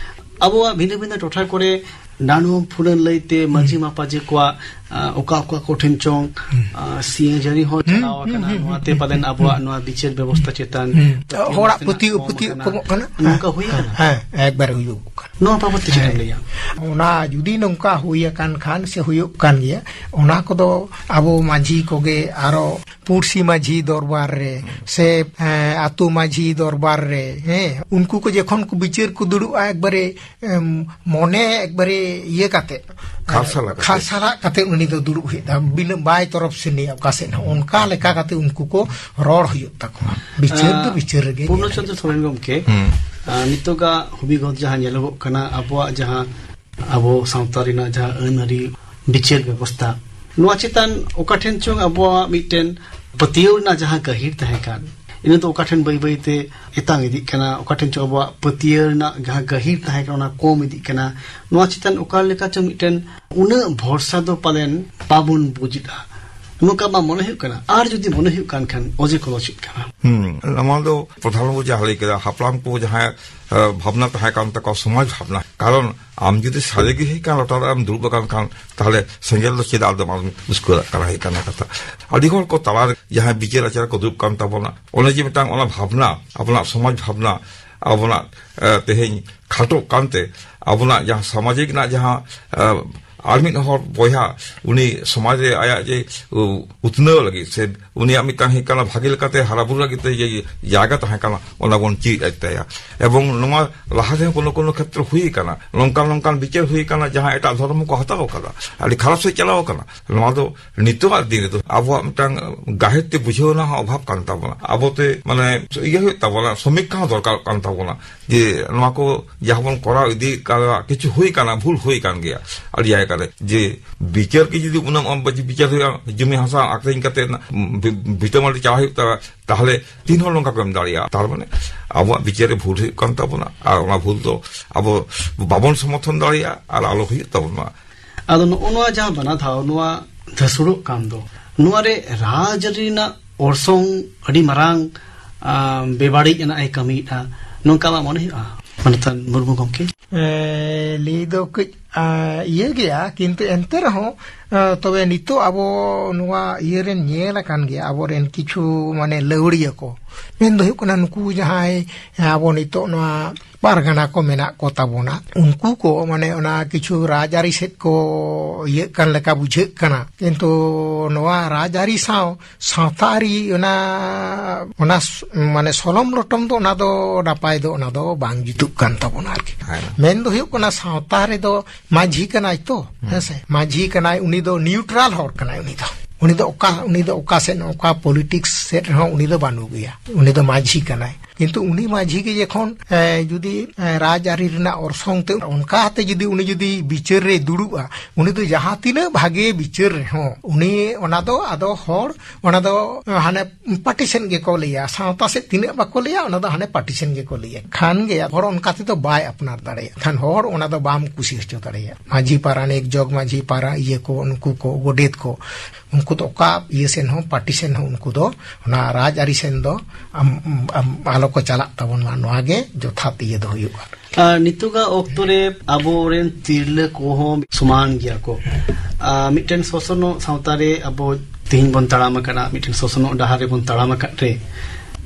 ᱟᱵᱚᱣᱟᱜ ᱵᱷᱤᱱᱟᱹ ᱵᱷᱤᱱᱟᱹ ᱴᱚᱴᱷᱟ ᱠᱚᱨᱮ ᱰᱟᱹᱱᱩᱢ ᱯᱷᱩᱨᱟᱹᱱ ᱞᱟᱹᱭᱛᱮ ᱢᱟᱹᱡᱷᱤ ᱦᱩᱸ᱾ ᱢᱟᱯᱟᱡᱷᱤ ᱠᱚᱣᱟᱜ, ᱟ, ᱚᱠᱟ ᱚᱠᱟ ᱠᱚᱴᱷᱮᱱ ᱪᱚᱝ, ᱦᱩᱸ᱾ ᱟ, ᱥᱤᱭᱟᱹ ᱡᱟᱹᱨᱤ ᱦᱚᱸ ᱦᱩᱸ, ᱪᱟᱞᱟᱣ ᱦᱩᱸ, ᱟᱠᱟᱱᱟ᱾ ᱦᱩᱸ, ᱱᱚᱣᱟᱛᱮ ᱦᱩᱸ, ᱯᱟᱞᱮᱱ ᱦᱩᱸ, ᱟᱵᱚᱣᱟᱜ ᱦᱩᱸ᱾ ᱱᱚᱣᱟ ᱵᱤᱪᱟᱹᱨ ᱵᱮᱵᱚᱥᱛᱷᱟ ᱪᱮᱛᱟᱱ ᱦᱩᱸ᱾ ᱯᱟᱹᱛᱭᱟᱹᱣ ᱦᱚᱲᱟᱜ ᱱᱟᱥᱮᱱᱟᱜ ᱯᱟᱹᱛᱭᱟᱹᱣ, ᱠᱚᱢ ᱯᱟᱹᱛᱭᱟᱹᱣ ᱟᱠᱟᱱᱟ᱾ ᱠᱚᱢᱚᱜ ᱠᱟᱱᱟ᱾ ᱱᱚᱝᱠᱟ ᱦᱮᱸ, ᱦᱩᱭ ᱦᱮᱸ, ᱟᱠᱟᱱᱟ? ᱦᱮᱸ, ᱮᱠᱵᱟᱨᱮ ᱦᱩᱭᱩᱜ ᱠᱟᱱᱟ᱾ ᱱᱚᱣᱟ ᱵᱟᱵᱚᱫ ᱛᱮ ᱪᱮᱫ ᱮᱢ ᱦᱮᱸ᱾ ᱞᱟᱹᱭᱟ? ᱚᱱᱟ ᱡᱩᱫᱤ ᱱᱚᱝᱠᱟ ᱦᱩᱭ ᱟᱠᱟᱱ ᱠᱷᱟᱱ ᱥᱮ ᱦᱩᱭᱩᱜ ᱠᱟᱱ ᱜᱮᱭᱟ, ᱚᱱᱟ ᱠᱚᱫᱚ ᱟᱵᱚ ᱢᱟᱹᱡᱷᱤ ᱠᱚᱜᱮ ᱟᱨᱚ ᱯᱩᱲᱥᱤ ᱢᱟᱹᱡᱷᱤ ᱫᱚᱨᱵᱟᱨ ᱨᱮ ᱥᱮ, ᱮᱸ, ᱟᱛᱳ ᱢᱟᱹᱡᱷᱤ ᱫᱚᱨᱵᱟᱨ ᱨᱮ, ᱦᱮᱸ, ᱩᱱᱠᱩ ᱠᱚ ᱡᱚᱠᱷᱚᱱ ᱠᱚ ᱵᱤᱪᱟᱹᱨ ᱠᱚ ᱫᱩᱲᱩᱵᱼᱟ, ᱮᱠᱵᱟᱨᱮ, ᱮᱢ, ᱢᱚᱱᱮ ᱮᱠᱵᱟᱨᱮ ᱤᱭᱟᱹ ᱠᱟᱛᱮ, ᱠᱷᱟᱨᱥᱟᱞᱟ ᱠᱟᱛᱮ᱾ ᱠᱷᱟᱨᱥᱟᱞᱟ ᱠᱟᱛᱮ ᱩᱱᱤ ᱫᱚ ᱫᱩᱲᱩᱵ ᱦᱩᱭᱩᱜ ᱛᱟᱭᱟ, ᱵᱤᱱᱟᱹ ᱵᱟᱭ ᱛᱚᱨᱚᱯ ᱥᱮᱱᱤᱡ ᱚᱠᱟ ᱥᱮᱫ ᱦᱚᱸ᱾ ᱚᱱᱠᱟ ᱞᱮᱠᱟ ᱠᱟᱛᱮ ᱩᱱᱠᱩ ᱠᱚ ᱨᱚᱲ ᱦᱩᱭᱩᱜ ᱛᱟᱠᱚᱣᱟ᱾ ᱵᱤᱪᱟᱹᱨ ᱫᱚ ᱟᱸ, ᱵᱤᱪᱟᱹᱨ ᱨᱮᱜᱮ ᱯᱩᱨᱱᱚ ᱧᱮᱞ ᱪᱚᱸᱫᱽᱨᱚ ᱦᱩᱭᱩᱜᱼᱟ᱾ ᱥᱚᱨᱮᱱ ᱜᱚᱢᱠᱮ, ᱦᱩᱸ᱾ ᱟᱸ, ᱱᱤᱛᱚᱜᱟᱜ ᱦᱩᱵᱤᱜᱚᱛ ᱡᱟᱦᱟᱸ ᱧᱮᱞᱚᱜᱚᱜ ᱠᱟᱱᱟ, ᱟᱵᱚᱣᱟᱜ ᱡᱟᱦᱟᱸ ᱟᱵᱚ ᱥᱟᱶᱛᱟ ᱨᱮᱱᱟᱜ ᱡᱟᱦᱟᱸ ᱟᱹᱱ ᱟᱹᱨᱤ ᱵᱤᱪᱟᱹᱨ ᱵᱮᱵᱚᱥᱛᱷᱟ, ᱱᱚᱣᱟ ᱪᱮᱛᱟᱱ ᱚᱠᱟ ᱴᱷᱮᱱ ᱪᱚᱝ ᱟᱵᱚᱣᱟᱜ ᱢᱤᱫᱴᱮᱱ ᱯᱟᱹᱛᱭᱟᱹᱣ ᱨᱮᱱᱟᱜ ᱡᱟᱦᱟᱸ ᱜᱟᱹᱦᱤᱨ ᱛᱟᱦᱮᱸ ᱠᱟᱱ, ᱤᱱᱟᱹ ᱫᱚ ᱚᱠᱟ ᱴᱷᱮᱱ ᱵᱟᱹᱭ ᱵᱟᱹᱭ ᱛᱮ ᱮᱛᱟᱝ ᱤᱫᱤᱜ ᱠᱟᱱᱟ, ᱚᱠᱟ ᱴᱷᱮᱱ ᱪᱚᱝ ᱟᱵᱚᱣᱟᱜ ᱯᱟᱹᱛᱭᱟᱹᱣ ᱨᱮᱱᱟᱜ ᱡᱟᱦᱟᱸ ᱜᱟᱹᱦᱤᱨ ᱛᱟᱦᱮᱸ ᱠᱟᱱᱟ, ᱚᱱᱟ ᱠᱚᱢ ᱤᱫᱤᱜ ᱠᱟᱱᱟ᱾ ᱱᱚᱣᱟ ᱪᱮᱛᱟᱱ ᱚᱠᱟ ᱞᱮᱠᱟ ᱪᱚᱝ ᱢᱤᱫᱴᱮᱱ ᱩᱱᱟᱹᱜ ᱵᱷᱚᱨᱥᱟ ᱫᱚ ᱯᱟᱞᱮᱱ ᱵᱟᱵᱚᱱ ᱵᱩᱡᱽ ᱮᱫᱟ, ᱱᱚᱝᱠᱟ ᱢᱟ ᱢᱚᱱᱮ ᱦᱩᱭᱩᱜ ᱠᱟᱱᱟ᱾ ᱟᱨ ᱡᱩᱫᱤ ᱢᱚᱱᱮ ᱦᱩᱭᱩᱜ ᱠᱟᱱ ᱠᱷᱟᱱ ᱚᱡᱮ ᱠᱚᱫᱚ ᱪᱮᱫ ᱠᱟᱱᱟ? ᱦᱩᱸ, ᱱᱚᱣᱟ ᱫᱚ ᱯᱨᱚᱫᱷᱟᱱ ᱵᱟᱵᱩ ᱡᱟᱦᱟᱸ ᱞᱟᱹᱭ ᱠᱮᱫᱟ, ᱦᱟᱯᱲᱟᱢ ᱠᱚ ᱡᱟᱦᱟᱸ, ᱮ, ᱵᱷᱟᱵᱽᱱᱟ ᱛᱟᱦᱮᱸ ᱠᱟᱱ ᱛᱟᱠᱚᱣᱟ, ᱥᱚᱢᱟᱡᱽ ᱵᱷᱟᱵᱽᱱᱟ, ᱠᱟᱨᱚᱱ ᱟᱢ ᱡᱩᱫᱤ ᱥᱟᱹᱨᱤ ᱜᱮ ᱦᱩᱭᱩᱜ ᱠᱟᱱ ᱞᱚᱴᱟ ᱫᱟᱜ ᱨᱮᱢ ᱫᱩᱲᱩᱵ ᱟᱠᱟᱱ ᱠᱷᱟᱱ, ᱛᱟᱦᱞᱮ ᱥᱮᱸᱜᱮᱞ ᱫᱚ ᱪᱮᱫᱟᱜ ᱟᱫᱚ ᱵᱟᱢ ᱩᱥᱠᱩᱨᱟᱜ ᱠᱟᱱᱟ, ᱦᱩᱭᱩᱜ ᱠᱟᱱᱟ ᱠᱟᱛᱷᱟ᱾ ᱟᱹᱰᱤ ᱦᱚᱲ ᱠᱚ ᱛᱟᱞᱟᱨᱮ ᱡᱟᱦᱟᱸᱭ ᱵᱤᱪᱟᱹᱨ ᱟᱪᱟᱨ ᱠᱚ ᱫᱩᱲᱩᱵ ᱠᱟᱱ ᱛᱟᱵᱚᱱᱟ, ᱚᱱᱮ ᱡᱮ ᱢᱤᱫᱴᱟᱝ ᱚᱱᱟ ᱵᱷᱟᱵᱽᱱᱟ, ᱟᱵᱚᱱᱟᱜ ᱥᱚᱢᱟᱡᱽ ᱵᱷᱟᱵᱽᱱᱟ, ᱟᱵᱚᱱᱟᱜ, ᱮ, ᱛᱮᱦᱮᱧ ᱠᱷᱟᱴᱚᱜ ᱠᱟᱱᱛᱮ, ᱟᱵᱚᱱᱟᱜ ᱡᱟᱦᱟᱸ ᱥᱟᱢᱟᱡᱤᱠ ᱨᱮᱱᱟᱜ ᱡᱟᱦᱟᱸ, ᱮ, ᱟᱨ ᱢᱤᱫ ᱦᱚᱲ ᱵᱚᱭᱦᱟ ᱩᱱᱤ ᱥᱚᱢᱟᱡᱽ ᱨᱮ ᱟᱭᱟᱜ ᱡᱮ, ᱩ, ᱩᱛᱱᱟᱹᱣ ᱞᱟᱹᱜᱤᱫ ᱥᱮ ᱩᱱᱤᱭᱟᱜ ᱢᱤᱫᱴᱟᱝ ᱦᱩᱭᱩᱜ ᱠᱟᱱᱟ ᱵᱷᱟᱜᱮ ᱞᱮᱠᱟᱛᱮ ᱦᱟᱨᱟ ᱵᱩᱨᱩ ᱞᱟᱹᱜᱤᱫ ᱛᱮ ᱡᱮ ᱡᱟᱭᱜᱟ ᱛᱟᱦᱮᱸ ᱠᱟᱱᱟ, ᱚᱱᱟ ᱵᱚᱱ ᱪᱮᱫ ᱟᱭ ᱛᱟᱭᱟ᱾ ᱮᱵᱚᱝ ᱱᱚᱣᱟ ᱞᱟᱦᱟ ᱨᱮᱦᱚᱸ ᱠᱳᱱᱳ ᱠᱳᱱᱳ ᱠᱷᱮᱛᱨᱚ ᱦᱩᱭ ᱟᱠᱟᱱᱟ, ᱱᱚᱝᱠᱟᱱ ᱱᱚᱝᱠᱟᱱ ᱵᱤᱪᱟᱹᱨ ᱦᱩᱭ ᱟᱠᱟᱱᱟ, ᱡᱟᱦᱟᱸ ᱮᱴᱟᱜ ᱫᱷᱚᱨᱚᱢ ᱦᱚᱸᱠᱚ ᱦᱟᱛᱟᱣ ᱟᱠᱟᱫᱟ, ᱟᱹᱰᱤ ᱠᱷᱟᱨᱟᱯ ᱥᱮᱫ ᱪᱟᱞᱟᱣ ᱟᱠᱟᱱᱟ᱾ ᱱᱚᱣᱟ ᱫᱚ ᱱᱤᱛᱚᱜᱟᱜ ᱫᱤᱱ ᱨᱮᱫᱚ ᱟᱵᱚᱣᱟᱜ ᱢᱤᱫᱴᱟᱝ ᱜᱟᱹᱦᱤᱨ ᱛᱮ ᱵᱩᱡᱷᱟᱹᱣ ᱨᱮᱱᱟᱜ ᱦᱚᱸ ᱚᱵᱷᱟᱵ ᱠᱟᱱ ᱛᱟᱵᱚᱱᱟ᱾ ᱟᱵᱚᱛᱮ ᱢᱟᱱᱮ ᱤᱭᱟᱹ ᱦᱩᱭᱩᱜ ᱛᱟᱵᱚᱱᱟ, ᱥᱚᱢᱤᱠᱠᱷᱟ ᱦᱚᱸ ᱫᱚᱨᱠᱟᱨᱚᱜ ᱠᱟᱱ ᱛᱟᱵᱚᱱᱟ᱾ ᱡᱮ ᱱᱚᱣᱟ ᱠᱚ ᱡᱟᱦᱟᱸ ᱵᱚᱱ ᱠᱚᱨᱟᱣ ᱤᱫᱤᱭᱮᱫ ᱠᱟᱱᱟ, ᱠᱤᱪᱷᱩ ᱦᱩᱭ ᱠᱟᱱᱟ, ᱵᱷᱩᱞ ᱦᱩᱭ ᱠᱟᱱ ᱜᱮᱭᱟ ᱟᱹᱰᱤ ᱡᱟᱭᱜᱟ ᱨᱮ᱾ ᱡᱮ ᱵᱤᱪᱟᱹᱨ ᱜᱮ ᱡᱩᱫᱤ ᱩᱱᱟᱹᱜ ᱵᱤᱪᱟᱹᱨ ᱦᱩᱭᱩᱜᱼᱟ, ᱡᱩᱢᱤ ᱦᱟᱥᱟ ᱟᱠᱷᱨᱤᱧ ᱠᱟᱛᱮ ᱵᱷᱤ-, ᱵᱷᱤᱴᱟᱹ ᱢᱟᱹᱴᱤ ᱪᱟᱞᱟᱣ ᱦᱩᱭᱩᱜ ᱛᱟᱵᱚᱱᱟ, ᱛᱟᱦᱚᱞᱮ ᱛᱤᱱ ᱦᱚᱲ ᱱᱚᱝᱠᱟ ᱠᱚ ᱮᱢ ᱫᱟᱲᱮᱭᱟᱜᱼᱟ? ᱛᱟᱨ ᱢᱟᱱᱮ ᱟᱵᱚᱣᱟᱜ ᱵᱤᱪᱟᱹᱨ ᱨᱮ ᱵᱷᱩᱞ ᱦᱩᱭᱩᱜ ᱠᱟᱱ ᱛᱟᱵᱚᱱᱟ, ᱟᱨ ᱚᱱᱟ ᱵᱷᱩᱞ ᱫᱚ ᱟᱵᱚ ᱵᱟᱵᱚᱱ ᱥᱚᱢᱚᱨᱛᱷᱚᱱ ᱫᱟᱲᱮᱭᱟᱜᱼᱟ ᱟᱨ ᱟᱞᱚ ᱦᱩᱭᱩᱜ ᱛᱟᱵᱚᱱ ᱢᱟ᱾ ᱟᱫᱚ ᱱᱚᱜᱼᱚ ᱱᱚᱣᱟ ᱡᱟᱦᱟᱸ ᱵᱟᱱᱟ ᱫᱷᱟᱣ ᱱᱚᱣᱟ ᱫᱷᱟᱹᱥᱩᱲᱚᱜ ᱠᱟᱱ ᱫᱚ, ᱱᱚᱣᱟ ᱨᱮ ᱨᱟᱡᱽᱟᱹᱨᱤ ᱨᱮᱱᱟᱜ ᱚᱨᱥᱚᱝ ᱟᱹᱰᱤ ᱢᱟᱨᱟᱝ, ᱟ, ᱵᱮᱵᱟᱹᱲᱤᱡ ᱟᱱᱟᱜ ᱮ ᱠᱟᱹᱢᱤᱭᱮᱫᱼᱟ, ᱱᱚᱝᱠᱟ ᱢᱟ ᱢᱚᱱᱮ ᱦᱩᱭᱩᱜᱼᱟ, ᱢᱟᱱᱚᱛᱟᱱ ᱢᱩᱨᱢᱩ ᱜᱚᱢᱠᱮ? ᱮ, ᱞᱟᱹᱭ ᱫᱚ ᱠᱟᱹᱡ, ᱟ, ᱤᱭᱟᱹ ᱜᱮᱭᱟ, ᱠᱤᱱᱛᱩ ᱮᱱᱛᱮ ᱨᱮᱦᱚᱸ, ᱟ, ᱛᱚᱵᱮ ᱱᱤᱛᱚᱜ ᱟᱵᱚ ᱱᱚᱣᱟ ᱤᱭᱟᱹ ᱨᱮᱱ ᱧᱮᱞ ᱟᱠᱟᱱ ᱜᱮᱭᱟ, ᱟᱵᱚᱨᱮᱱ ᱠᱤᱪᱷᱩ ᱢᱟᱱᱮ ᱞᱟᱹᱣᱲᱤᱭᱟᱹ ᱠᱚ, ᱢᱮᱱ ᱫᱚ ᱦᱩᱭᱩᱜ ᱠᱟᱱᱟ ᱱᱩᱠᱩ ᱡᱟᱦᱟᱸᱭ, ᱮ, ᱟᱵᱚ ᱱᱤᱛᱚᱜ ᱱᱚᱣᱟ ᱯᱟᱨᱜᱟᱱᱟ ᱠᱚ ᱢᱮᱱᱟᱜ ᱠᱚ ᱛᱟᱵᱚᱱᱟ, ᱩᱱᱠᱩ ᱠᱚ ᱢᱟᱱᱮ ᱚᱱᱟ ᱠᱤᱪᱷᱩ ᱨᱟᱡᱽᱟᱹᱨᱤ ᱥᱮᱫ ᱠᱚ ᱤᱭᱟᱹᱜ ᱠᱟᱱ ᱞᱮᱠᱟ ᱵᱩᱡᱷᱟᱹᱜ ᱠᱟᱱᱟ, ᱠᱤᱱᱛᱩ ᱱᱚᱣᱟ ᱨᱟᱡᱽᱟᱹᱨᱤ ᱥᱟᱶ ᱥᱟᱶᱛᱟ ᱟᱹᱨᱤ ᱚᱱᱟ, ᱚᱱᱟ ᱥ-, ᱢᱟᱱᱮ ᱥᱚᱞᱚᱢ ᱞᱚᱴᱚᱢ ᱫᱚ ᱚᱱᱟ ᱫᱚ ᱱᱟᱯᱟᱭ ᱫᱚ ᱚᱱᱟ ᱫᱚ ᱵᱟᱝ ᱡᱩᱛᱩᱜ ᱠᱟᱱ ᱛᱟᱵᱚᱱᱟ ᱟᱨᱠᱤ᱾ ᱦᱮᱸ᱾ ᱢᱮᱱ ᱫᱚ ᱦᱩᱭᱩᱜ ᱠᱟᱱᱟ ᱥᱟᱶᱛᱟ ᱨᱮᱫᱚ ᱢᱟᱹᱡᱷᱤ ᱠᱟᱱᱟᱭ ᱛᱚ, ᱦᱮᱸ᱾ ᱦᱮᱸ ᱥᱮ? ᱢᱟᱹᱡᱷᱤ ᱠᱟᱱᱟᱭ, ᱩᱱᱤ ᱫᱚ ᱱᱤᱭᱩᱴᱨᱟᱞ ᱦᱚᱲ ᱠᱟᱱᱟᱭ, ᱩᱱᱤ ᱫᱚ, ᱩᱱᱤ ᱫᱚ ᱚᱠᱟ, ᱩᱱᱤ ᱫᱚ ᱚᱠᱟ ᱥᱮᱫ, ᱚᱠᱟ ᱯᱚᱞᱤᱴᱤᱠᱥ ᱥᱮᱫ ᱨᱮᱦᱚᱸ ᱩᱱᱤ ᱫᱚ ᱵᱟᱹᱱᱩᱜ ᱜᱮᱭᱟ, ᱩᱱᱤ ᱫᱚ ᱢᱟᱹᱡᱷᱤ ᱠᱟᱱᱟᱭ᱾ ᱠᱤᱱᱛᱩ ᱩᱱᱤ ᱢᱟᱹᱡᱷᱤ ᱜᱮ ᱡᱚᱠᱷᱚᱱ, ᱮ, ᱡᱩᱫᱤ, ᱮ, ᱨᱟᱡᱽᱟᱹᱨᱤ ᱨᱮᱱᱟᱜ ᱚᱨᱥᱚᱝ ᱛᱮ ᱚᱱᱠᱟ ᱠᱟᱛᱮ ᱡᱩᱫᱤ ᱩᱱᱤ ᱡᱩᱫᱤ ᱵᱤᱪᱟᱹᱨ ᱨᱮ ᱫᱩᱲᱩᱵᱼᱟ, ᱩᱱᱤ ᱫᱚ ᱡᱟᱦᱟᱸ ᱛᱤᱱᱟᱹᱜ ᱵᱷᱟᱜᱮ ᱵᱤᱪᱟᱹᱨ ᱨᱮᱦᱚᱸ ᱩᱱᱤ ᱚᱱᱟ ᱫᱚ ᱟᱫᱚ ᱦᱚᱲ ᱚᱱᱟ ᱫᱚ ᱦᱟᱱᱮ ᱯᱟᱴᱤᱥᱮᱱ ᱜᱮᱠᱚ ᱞᱟᱹᱭᱟ, ᱥᱟᱶᱛᱟ ᱥᱮᱫ ᱛᱤᱱᱟᱹᱜ ᱵᱟᱠᱚ ᱞᱟᱹᱭᱟ, ᱚᱱᱟ ᱫᱚ ᱦᱟᱱᱮ ᱯᱟᱴᱤᱥᱮᱱ ᱜᱮᱠᱚ ᱞᱟᱹᱭᱟ᱾ ᱠᱷᱟᱱ ᱜᱮ ᱦᱚᱲ ᱚᱱᱠᱟ ᱛᱮᱫᱚ ᱵᱟᱭ ᱟᱯᱱᱟᱨ ᱫᱟᱲᱮᱭᱟᱜᱼᱟ, ᱠᱷᱟᱱ ᱦᱚᱲ ᱚᱱᱟ ᱫᱚ ᱵᱟᱢ ᱠᱩᱥᱤ ᱦᱚᱪᱚ ᱫᱟᱲᱮᱭᱟᱜᱼᱟ᱾ ᱢᱟᱹᱡᱷᱤ ᱯᱟᱨᱟᱱᱤᱠ, ᱡᱚᱜᱽ ᱢᱟᱹᱡᱷᱤ ᱯᱟᱨᱟ, ᱤᱭᱟᱹ ᱠᱚ, ᱩᱱᱠᱩ ᱠᱚ, ᱜᱚᱰᱮᱛ ᱠᱚ, ᱩᱱᱠᱩ ᱫᱚ ᱚᱠᱟ ᱤᱭᱟᱹ ᱥᱮᱱ ᱦᱚᱸ, ᱯᱟᱴᱤᱥᱮᱱ ᱦᱚᱸ ᱩᱱᱠᱩ ᱫᱚ ᱚᱱᱟ ᱨᱟᱡᱽᱟᱹᱨᱤ ᱥᱮᱱ ᱫᱚ ᱟᱢ, ᱟᱢ, ᱟᱞᱚ ᱠᱚ ᱪᱟᱞᱟᱜ ᱛᱟᱵᱚᱱ ᱢᱟ, ᱱᱚᱣᱟ ᱜᱮ ᱡᱚᱛᱷᱟᱛ ᱤᱭᱟᱹ ᱫᱚ ᱦᱩᱭᱩᱜᱼᱟ᱾ ᱟᱨ ᱱᱤᱛᱚᱜᱟᱜ ᱚᱠᱛᱚ ᱨᱮ ᱟᱵᱚᱨᱮᱱ ᱛᱤᱨᱞᱟᱹ ᱠᱚᱦᱚᱸ ᱥᱚᱢᱟᱱ ᱜᱮᱭᱟ ᱠᱚ᱾ ᱟᱨ ᱢᱤᱫᱴᱮᱱ ᱥᱚᱥᱚᱱᱚᱜ ᱥᱟᱶᱛᱟ ᱨᱮ ᱟᱵᱚ ᱛᱮᱦᱮᱧ ᱵᱚᱱ ᱛᱟᱲᱟᱢ ᱟᱠᱟᱱᱟ, ᱢᱤᱫᱴᱮᱱ ᱥᱚᱥᱚᱱᱚᱜ ᱰᱟᱦᱟᱨ ᱨᱮᱵᱚᱱ ᱛᱟᱲᱟᱢ ᱟᱠᱟᱫ ᱨᱮ,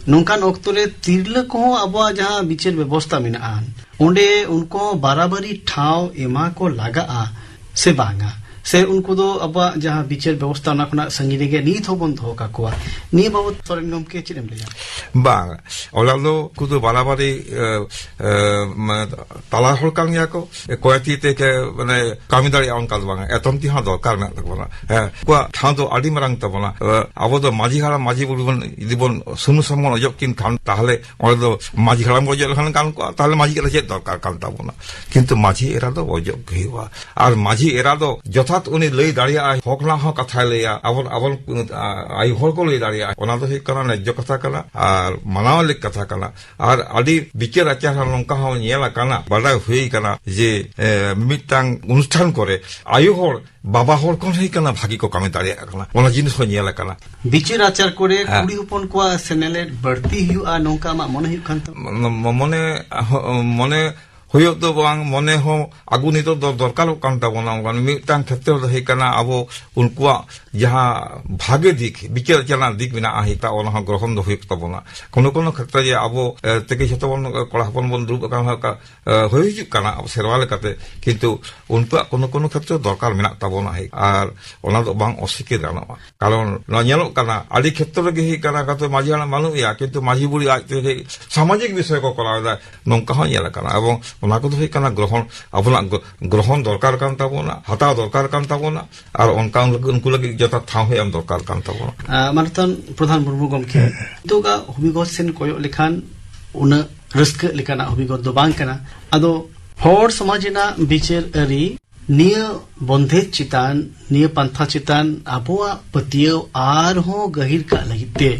ᱱᱚᱝᱠᱟᱱ ᱚᱠᱛᱚ ᱨᱮ ᱛᱤᱨᱞᱟᱹ ᱠᱚᱦᱚᱸ ᱟᱵᱚᱣᱟᱜ ᱡᱟᱦᱟᱸ ᱵᱤᱪᱟᱹᱨ ᱵᱮᱵᱚᱥᱛᱟ ᱢᱮᱱᱟᱜᱼᱟ, ᱚᱸᱰᱮ ᱩᱱᱠᱩ ᱦᱚᱸ ᱵᱟᱨᱟᱵᱟᱨᱤ ᱴᱷᱟᱶ ᱮᱢᱟ ᱠᱚ ᱞᱟᱜᱟᱜᱼᱟ᱾ ᱥᱮ ᱵᱟᱝᱟ? ᱥᱮ ᱩᱱᱠᱩ ᱫᱚ ᱟᱵᱚᱣᱟᱜ ᱡᱟᱦᱟᱸ ᱵᱤᱪᱟᱹᱨ ᱵᱮᱵᱚᱥᱛᱷᱟ, ᱚᱱᱟ ᱠᱷᱚᱱᱟᱜ ᱥᱟᱺᱜᱤᱧ ᱨᱮᱜᱮ ᱱᱤᱛ ᱦᱚᱸᱵᱚᱱ ᱫᱚᱦᱚ ᱠᱟᱠᱚᱣᱟ? ᱱᱤᱭᱟᱹ ᱵᱟᱵᱚᱛ ᱥᱚᱨᱮᱱ ᱜᱚᱢᱠᱮ ᱪᱮᱫ ᱮᱢ ᱞᱟᱹᱭᱟ? ᱵᱟᱝ, ᱚᱱᱟ ᱫᱚ ᱩᱱᱠᱩ ᱫᱚ ᱵᱟᱨᱟᱵᱟᱨᱤ, ᱮ, ᱮ, ᱢᱟᱱᱮ, ᱛᱟᱞᱟ ᱦᱚᱲ ᱠᱟᱱ ᱜᱮᱭᱟ ᱠᱚ᱾ ᱠᱚᱭᱮ ᱛᱤ ᱛᱮ ᱠᱮ, ᱢᱟᱱᱮ, ᱠᱟᱹᱢᱤ ᱫᱟᱲᱮᱭᱟᱜᱼᱟ, ᱚᱱᱠᱟ ᱫᱚ ᱵᱟᱝᱟ᱾ ᱮᱛᱚᱢ ᱛᱤ ᱦᱚᱸ ᱫᱚᱨᱠᱟᱨ ᱢᱮᱱᱟᱜ ᱛᱟᱵᱚᱱᱟ᱾ ᱦᱮᱸ, ᱩᱱᱠᱩᱣᱟᱜ ᱴᱷᱟᱶ ᱫᱚ ᱟᱹᱰᱤ ᱢᱟᱨᱟᱝ ᱛᱟᱵᱚᱱᱟ᱾ ᱮ, ᱟᱵᱚ ᱫᱚ ᱢᱟᱹᱡᱷᱤ ᱦᱟᱲᱟᱢ, ᱢᱟᱹᱡᱷᱤ ᱵᱩᱲᱦᱤ ᱵᱚᱱ, ᱡᱩᱫᱤ ᱵᱚᱱ ᱥᱩᱱᱩᱢ ᱥᱟᱥᱟᱝ ᱵᱚᱱ ᱚᱡᱚᱜ ᱠᱤᱱ ᱠᱷᱟᱱ, ᱛᱟᱦᱚᱞᱮ ᱚᱸᱰᱮ ᱫᱚ ᱢᱟᱹᱡᱷᱤ ᱦᱟᱲᱟᱢ ᱜᱮ ᱚᱡᱚᱜ ᱞᱮᱠᱷᱟᱱ ᱜᱟᱱ ᱠᱚᱜᱼᱟ, ᱛᱟᱦᱚᱞᱮ ᱢᱟᱹᱡᱷᱤ ᱨᱮ ᱪᱮᱫ ᱫᱚᱨᱠᱟᱨ ᱠᱟᱱ ᱛᱟᱵᱚᱱᱟ? ᱠᱤᱱᱛᱩ ᱢᱟᱹᱡᱷᱤ ᱮᱨᱟ ᱫᱚ ᱚᱡᱚᱜ ᱜᱮ ᱦᱩᱭᱩᱜᱼᱟ᱾ ᱟᱨ ᱢᱟᱹᱡᱷᱤ ᱮᱨᱟ ᱫᱚ ᱡᱚᱛᱷᱟᱛ ᱩᱱᱤ ᱞᱟᱹᱭ ᱫᱟᱲᱮᱭᱟᱜᱼᱟᱭ, ᱦᱚᱠ ᱨᱮᱱᱟᱜ ᱦᱚᱸ ᱠᱟᱛᱷᱟᱭ ᱞᱟᱹᱭᱟ, ᱟᱵᱚ, ᱟᱵᱚ, ᱟ, ᱟᱭᱳ ᱦᱚᱲ ᱠᱚ ᱞᱟᱹᱭ ᱫᱟᱲᱮᱭᱟᱜᱼᱟ᱾ ᱚᱱᱟ ᱫᱚ ᱦᱩᱭᱩᱜ ᱠᱟᱱᱟ ᱱᱮᱡᱽᱡᱚ ᱠᱟᱛᱷᱟ ᱠᱟᱱᱟ ᱟᱨ ᱢᱟᱱᱟᱣ ᱞᱮᱠ ᱠᱟᱛᱷᱟ ᱠᱟᱱᱟ᱾ ᱟᱨ ᱟᱹᱰᱤ ᱵᱤᱪᱟᱹᱨ ᱟᱪᱟᱨ ᱦᱚᱸ ᱱᱚᱝᱠᱟ ᱦᱚᱸ ᱧᱮᱞ ᱟᱠᱟᱱᱟ, ᱵᱟᱰᱟᱭ ᱦᱩᱭ ᱟᱠᱟᱱᱟ ᱡᱮ, ᱮ, ᱢᱤᱫᱴᱟᱝ ᱚᱱᱩᱥᱴᱷᱟᱱ ᱠᱚᱨᱮ ᱟᱭᱳ ᱦᱚᱲ ᱵᱟᱵᱟ ᱦᱚᱲ ᱠᱷᱚᱱ ᱦᱩᱭ ᱠᱟᱱᱟ ᱵᱷᱟᱹᱜᱤ ᱠᱚ ᱠᱟᱹᱢᱤ ᱫᱟᱲᱮᱭᱟᱜ ᱠᱟᱱᱟ, ᱚᱱᱟ ᱡᱤᱱᱤᱥ ᱦᱚᱸ ᱧᱮᱞ ᱟᱠᱟᱱᱟ᱾ ᱵᱤᱪᱟᱹᱨ ᱟᱪᱟᱨ ᱠᱚᱨᱮ ᱦᱮᱸ᱾ ᱠᱩᱲᱤ ᱦᱚᱯᱚᱱ ᱠᱚᱣᱟᱜ ᱥᱮᱱᱮᱞᱮᱫ ᱵᱟᱹᱲᱛᱤ ᱦᱩᱭᱩᱜᱼᱟ, ᱱᱚᱝᱠᱟ ᱟᱢᱟᱜ ᱢᱚᱱᱮ ᱦᱩᱭᱩᱜ ᱠᱟᱱ ᱛᱟᱢᱟ? ᱢᱚ-, ᱢᱚᱱᱮ, ᱦᱚ-, ᱢᱚᱱᱮ ᱦᱩᱭᱩᱜ ᱫᱚ ᱵᱟᱝ, ᱢᱚᱱᱮ ᱦᱚᱸ ᱟᱹᱜᱩ ᱱᱤᱛᱚᱜ ᱫᱚ ᱫᱚᱨᱠᱟᱨᱚᱜ ᱠᱟᱱ ᱛᱟᱵᱚᱱᱟ᱾ ᱚᱱᱠᱟᱱ ᱢᱤᱫᱴᱟᱝ ᱠᱷᱮᱛᱨᱚ ᱫᱚ ᱦᱩᱭᱩᱜ ᱠᱟᱱᱟ, ᱟᱵᱚ ᱩᱱᱠᱩᱣᱟᱜ ᱡᱟᱦᱟᱸ ᱵᱷᱟᱜᱮ ᱫᱤᱠ, ᱵᱤᱪᱟᱹᱨ ᱟᱪᱟᱨ ᱨᱮᱱᱟᱜ ᱫᱤᱠ ᱢᱮᱱᱟᱜᱼᱟ, ᱦᱤᱛᱟ ᱚᱱᱟ ᱦᱚᱸ ᱜᱨᱚᱦᱚᱱ ᱫᱚ ᱦᱩᱭᱩᱜ ᱛᱟᱵᱚᱱᱟ᱾ ᱠᱳᱱᱳ ᱠᱳᱱᱳ ᱠᱷᱮᱛᱨᱮ ᱡᱮ ᱟᱵᱚ, ᱮ, ᱛᱮᱜᱮ ᱡᱷᱚᱛᱚ ᱵᱚᱱ, ᱠᱚᱲᱟ ᱦᱚᱯᱚᱱ ᱵᱚᱱ ᱫᱩᱲᱩᱵ ᱟᱠᱟᱱ ᱦᱚᱸ ᱚᱱᱠᱟ, ᱮ, ᱦᱩᱭ ᱦᱤᱡᱩᱜ ᱠᱟᱱᱟ ᱟᱵᱚ ᱥᱮᱨᱣᱟ ᱞᱮᱠᱟᱛᱮ, ᱠᱤᱱᱛᱩ ᱩᱱᱠᱩᱣᱟᱜ ᱠᱳᱱᱳ ᱠᱳᱱᱳ ᱠᱷᱮᱛᱨᱮ ᱫᱚᱨᱠᱟᱨ ᱢᱮᱱᱟᱜ ᱛᱟᱵᱚᱱᱟ, ᱦᱮᱸ, ᱟᱨ ᱚᱱᱟ ᱫᱚ ᱵᱟᱝ ᱚᱥᱤᱠᱟᱹᱨ ᱜᱟᱱᱚᱜᱼᱟ᱾ ᱠᱟᱨᱚᱱ ᱱᱚᱣᱟ ᱧᱮᱞᱚᱜ ᱠᱟᱱᱟ, ᱟᱹᱰᱤ ᱠᱷᱮᱛᱨᱚ ᱨᱮᱜᱮ ᱦᱩᱭᱩᱜ ᱠᱟᱱᱟ, ᱠᱟᱛᱮ ᱢᱟᱹᱡᱷᱤ ᱦᱟᱲᱟᱢ ᱵᱟᱹᱱᱩᱜ ᱮᱭᱟ, ᱠᱤᱱᱛᱩ ᱢᱟᱹᱡᱷᱤ ᱵᱩᱲᱦᱤ ᱟᱡ ᱛᱮᱜᱮ ᱥᱟᱢᱟᱡᱤᱠ ᱵᱤᱥᱚᱭ ᱠᱚ ᱠᱚᱨᱟᱣ ᱮᱫᱟ, ᱱᱚᱝᱠᱟ ᱦᱚᱸ ᱧᱮᱞ ᱟᱠᱟᱱᱟ᱾ ᱮᱵᱚᱝ ᱚᱱᱟ ᱠᱚᱫᱚ ᱦᱩᱭᱩᱜ ᱠᱟᱱᱟ ᱜᱨᱚᱦᱚᱱ, ᱟᱵᱚᱱᱟᱜ ᱜᱨᱚ-, ᱜᱨᱚᱦᱚᱱ ᱫᱚᱨᱠᱟᱨ ᱠᱟᱱ ᱛᱟᱵᱚᱱᱟ, ᱦᱟᱛᱟᱣ ᱫᱚᱨᱠᱟᱨ ᱠᱟᱱ ᱛᱟᱵᱚᱱᱟ, ᱟᱨ ᱚᱱᱠᱟ ᱩᱱᱠᱩ ᱞᱟᱹᱜᱤᱫ ᱡᱚᱛᱷᱟᱛ ᱴᱷᱟᱶ ᱦᱚᱸ ᱮᱢ ᱫᱚᱨᱠᱟᱨ ᱠᱟᱱ ᱛᱟᱵᱚᱱᱟ᱾ ᱟᱸ, ᱢᱟᱱᱚᱛᱟᱱ ᱯᱨᱚᱫᱷᱟᱱ ᱢᱩᱨᱢᱩ ᱜᱚᱢᱠᱮ, ᱱᱤᱛᱚᱜᱟᱜ ᱦᱚᱵᱤᱜᱚᱛ ᱥᱮᱱ ᱠᱚᱭᱚᱜ ᱞᱮᱠᱷᱟᱱ ᱩᱱᱟᱹᱜ ᱨᱟᱹᱥᱠᱟᱹᱜ ᱞᱮᱠᱟᱱᱟᱜ ᱦᱚᱵᱤᱜᱚᱛ ᱫᱚ ᱵᱟᱝ ᱠᱟᱱᱟ᱾ ᱟᱫᱚ ᱦᱚᱲ ᱥᱚᱢᱟᱡᱽ ᱨᱮᱱᱟᱜ ᱵᱤᱪᱟᱹᱨ ᱟᱹᱨᱤ ᱱᱤᱭᱟᱹ ᱵᱚᱱᱫᱷᱮᱡᱽ ᱪᱮᱛᱟᱱ, ᱱᱤᱭᱟᱹ ᱯᱟᱱᱛᱷᱟ ᱪᱮᱛᱟᱱ ᱟᱵᱚᱣᱟᱜ ᱯᱟᱹᱛᱭᱟᱹᱣ ᱟᱨᱦᱚᱸ ᱜᱟᱹᱦᱤᱨ ᱠᱟᱜ ᱞᱟᱹᱜᱤᱫ ᱛᱮ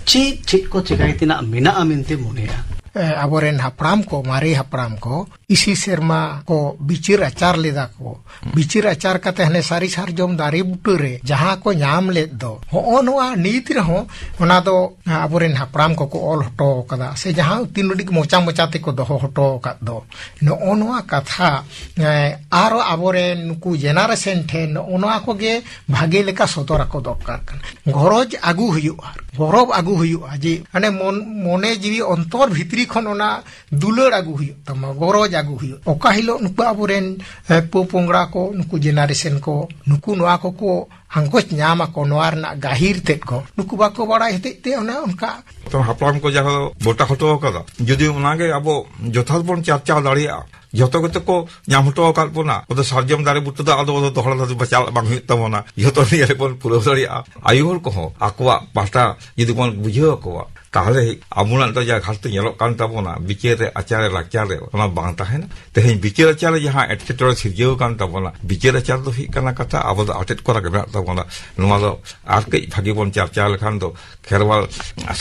ᱪᱮᱫ ᱪᱮᱫ ᱠᱚ ᱪᱮᱠᱟᱭ ᱛᱮᱱᱟᱜ ᱢᱮᱱᱟᱜᱼᱟ ᱢᱮᱱᱛᱮ ᱢᱚᱱᱮᱭᱟ? ᱮ, ᱟᱵᱚᱨᱮᱱ ᱦᱟᱯᱲᱟᱢ ᱠᱚ, ᱢᱟᱨᱮ ᱦᱟᱯᱲᱟᱢ ᱠᱚ ᱤᱥᱤ ᱥᱮᱨᱢᱟ ᱠᱚ ᱵᱤᱪᱟᱹᱨ ᱟᱪᱟᱨ ᱞᱮᱫᱟ ᱠᱚ᱾ ᱵᱤᱪᱟᱹᱨ ᱟᱪᱟᱨ ᱠᱟᱛᱮ ᱦᱟᱱᱮ ᱥᱟᱹᱨᱤ ᱥᱟᱨᱡᱚᱢ ᱫᱟᱨᱮ ᱵᱩᱴᱟᱹᱨᱮ ᱡᱟᱦᱟᱸ ᱠᱚ ᱧᱟᱢ ᱞᱮᱫ ᱫᱚ, ᱦᱚᱸᱜᱼᱚ ᱱᱚᱣᱟ ᱱᱤᱛ ᱨᱮᱦᱚᱸ ᱚᱱᱟ ᱫᱚ ᱟᱵᱚᱨᱮᱱ ᱦᱟᱯᱲᱟᱢ ᱠᱚᱠᱚ ᱚᱞ ᱦᱚᱴᱚ ᱠᱟᱫᱟ, ᱥᱮ ᱡᱟᱦᱟᱸ ᱛᱤᱱ ᱩᱰᱤᱡ ᱢᱚᱪᱟ ᱢᱚᱪᱟ ᱛᱮᱠᱚ ᱫᱚᱦᱚ ᱦᱚᱴᱚ ᱟᱠᱟᱫ ᱫᱚ᱾ ᱱᱚᱜᱼᱚ ᱱᱚᱣᱟ ᱠᱟᱛᱷᱟ, ᱮ, ᱟᱨᱚ ᱟᱵᱚᱨᱮᱱ ᱱᱩᱠᱩ ᱡᱮᱱᱟᱨᱮᱥᱚᱱ ᱴᱷᱮᱱ ᱱᱚᱜᱼᱚ ᱱᱚᱣᱟ ᱠᱚᱜᱮ ᱵᱷᱟᱜᱮ ᱞᱮᱠᱟ ᱥᱚᱫᱚᱨ ᱟᱠᱚ ᱫᱚᱨᱠᱟᱨ ᱠᱟᱱᱟ᱾ ᱜᱚᱨᱚᱡᱽ ᱟᱹᱜᱩ ᱦᱩᱭᱩᱜᱼᱟ, ᱜᱚᱨᱚᱵᱽ ᱟᱹᱜᱩ ᱦᱩᱭᱩᱜᱼᱟ, ᱡᱮ ᱦᱟᱱᱮ ᱢᱚᱱ-, ᱢᱚᱱᱮ ᱡᱤᱣᱤ ᱚᱱᱛᱚᱨ ᱵᱷᱤᱛᱨᱤ ᱠᱷᱚᱱ ᱚᱱᱟ ᱫᱩᱞᱟᱹᱲ ᱟᱹᱜᱩ ᱦᱩᱭᱩᱜ ᱛᱟᱢᱟ, ᱜᱚᱨᱚᱡᱽ ᱟᱹᱜᱩ ᱦᱩᱭᱩᱜ᱾ ᱚᱠᱟ ᱦᱤᱞᱳᱜ ᱱᱩᱠᱩ ᱟᱵᱚᱨᱮᱱ, ᱮ, ᱯᱚ ᱯᱚᱝᱲᱟ ᱠᱚ, ᱱᱩᱠᱩ ᱡᱮᱱᱟᱨᱮᱥᱚᱱ ᱠᱚ, ᱱᱩᱠᱩ ᱱᱚᱣᱟ ᱠᱚᱠᱚ ᱟᱸᱜᱚᱪ ᱧᱟᱢ ᱟᱠᱚ, ᱱᱚᱣᱟ ᱨᱮᱱᱟᱜ ᱜᱟᱹᱦᱤᱨ ᱛᱮᱫ ᱠᱚ, ᱱᱩᱠᱩ ᱵᱟᱠᱚ ᱵᱟᱲᱟᱭ ᱦᱚᱛᱮᱡ ᱛᱮ ᱚᱱᱮ ᱚᱱᱠᱟ᱾ ᱛᱚ ᱦᱟᱯᱲᱟᱢ ᱠᱚ ᱡᱟᱦᱟᱸ ᱠᱚ ᱜᱚᱴᱟ ᱦᱚᱴᱚ ᱟᱠᱟᱫᱟ, ᱡᱩᱫᱤ ᱚᱱᱟᱜᱮ ᱟᱵᱚ ᱡᱚᱛᱷᱟᱛ ᱵᱚᱱ ᱪᱟᱨᱪᱟᱣ ᱫᱟᱲᱮᱭᱟᱜᱼᱟ, ᱡᱚᱛᱚ ᱜᱮᱛᱚ ᱠᱚ ᱧᱟᱢ ᱦᱚᱴᱚ ᱟᱠᱟᱫ ᱵᱚᱱᱟ᱾ ᱟᱫᱚ ᱥᱟᱨᱡᱚᱢ ᱫᱟᱨᱮ ᱵᱩᱴᱟᱹ ᱫᱚ ᱟᱫᱚ ᱫᱚᱦᱲᱟ ᱫᱚ ᱪᱟᱞᱟᱜ ᱵᱟᱝ ᱦᱩᱭᱩᱜ ᱛᱟᱵᱚᱱᱟ, ᱡᱚᱛᱚ ᱱᱤᱭᱟᱹ ᱨᱮᱵᱚᱱ ᱯᱩᱨᱟᱹᱣ ᱫᱟᱲᱮᱭᱟᱜᱼᱟ᱾ ᱟᱭᱳ ᱦᱚᱲ ᱠᱚᱦᱚᱸ ᱟᱠᱚᱣᱟᱜ ᱯᱟᱦᱴᱟ ᱡᱩᱫᱤ ᱵᱚᱱ ᱵᱩᱡᱷᱟᱹᱣ ᱟᱠᱚᱣᱟ, ᱛᱟᱦᱚᱞᱮ ᱟᱵᱚᱱᱟᱜ ᱫᱚ ᱡᱟ ᱜᱷᱟᱴᱛᱤ ᱧᱮᱞᱚᱜ ᱠᱟᱱ ᱛᱟᱵᱚᱱᱟ, ᱵᱤᱪᱟᱹᱨ ᱨᱮ, ᱟᱪᱟᱨ ᱨᱮ, ᱞᱟᱠᱪᱟᱨ ᱨᱮ, ᱚᱱᱟ ᱵᱟᱝ ᱛᱟᱦᱮᱱᱟ᱾ ᱛᱮᱦᱮᱧ ᱵᱤᱪᱟᱹᱨ ᱟᱪᱟᱨ ᱨᱮ ᱡᱟᱦᱟᱸ ᱮᱴᱠᱮᱴᱚᱬᱮ ᱥᱤᱨᱡᱟᱹᱣ ᱟᱠᱟᱱ ᱛᱟᱵᱚᱱᱟ, ᱵᱤᱪᱟᱹᱨ ᱟᱪᱟᱨ ᱫᱚ ᱦᱩᱭᱩᱜ ᱠᱟᱱᱟ ᱠᱟᱛᱷᱟ, ᱟᱵᱚ ᱫᱚ ᱟᱴᱮᱫ ᱠᱚᱨᱟ ᱜᱮ ᱢᱮᱱᱟᱜ ᱛᱟᱵᱚᱱᱟ᱾ ᱱᱚᱣᱟ ᱫᱚ ᱟᱨ ᱠᱟᱹᱡ ᱵᱷᱟᱜᱤ ᱵᱚᱱ ᱪᱟᱨᱪᱟ ᱞᱮᱠᱷᱟᱱ ᱫᱚ ᱠᱷᱮᱨᱣᱟᱞ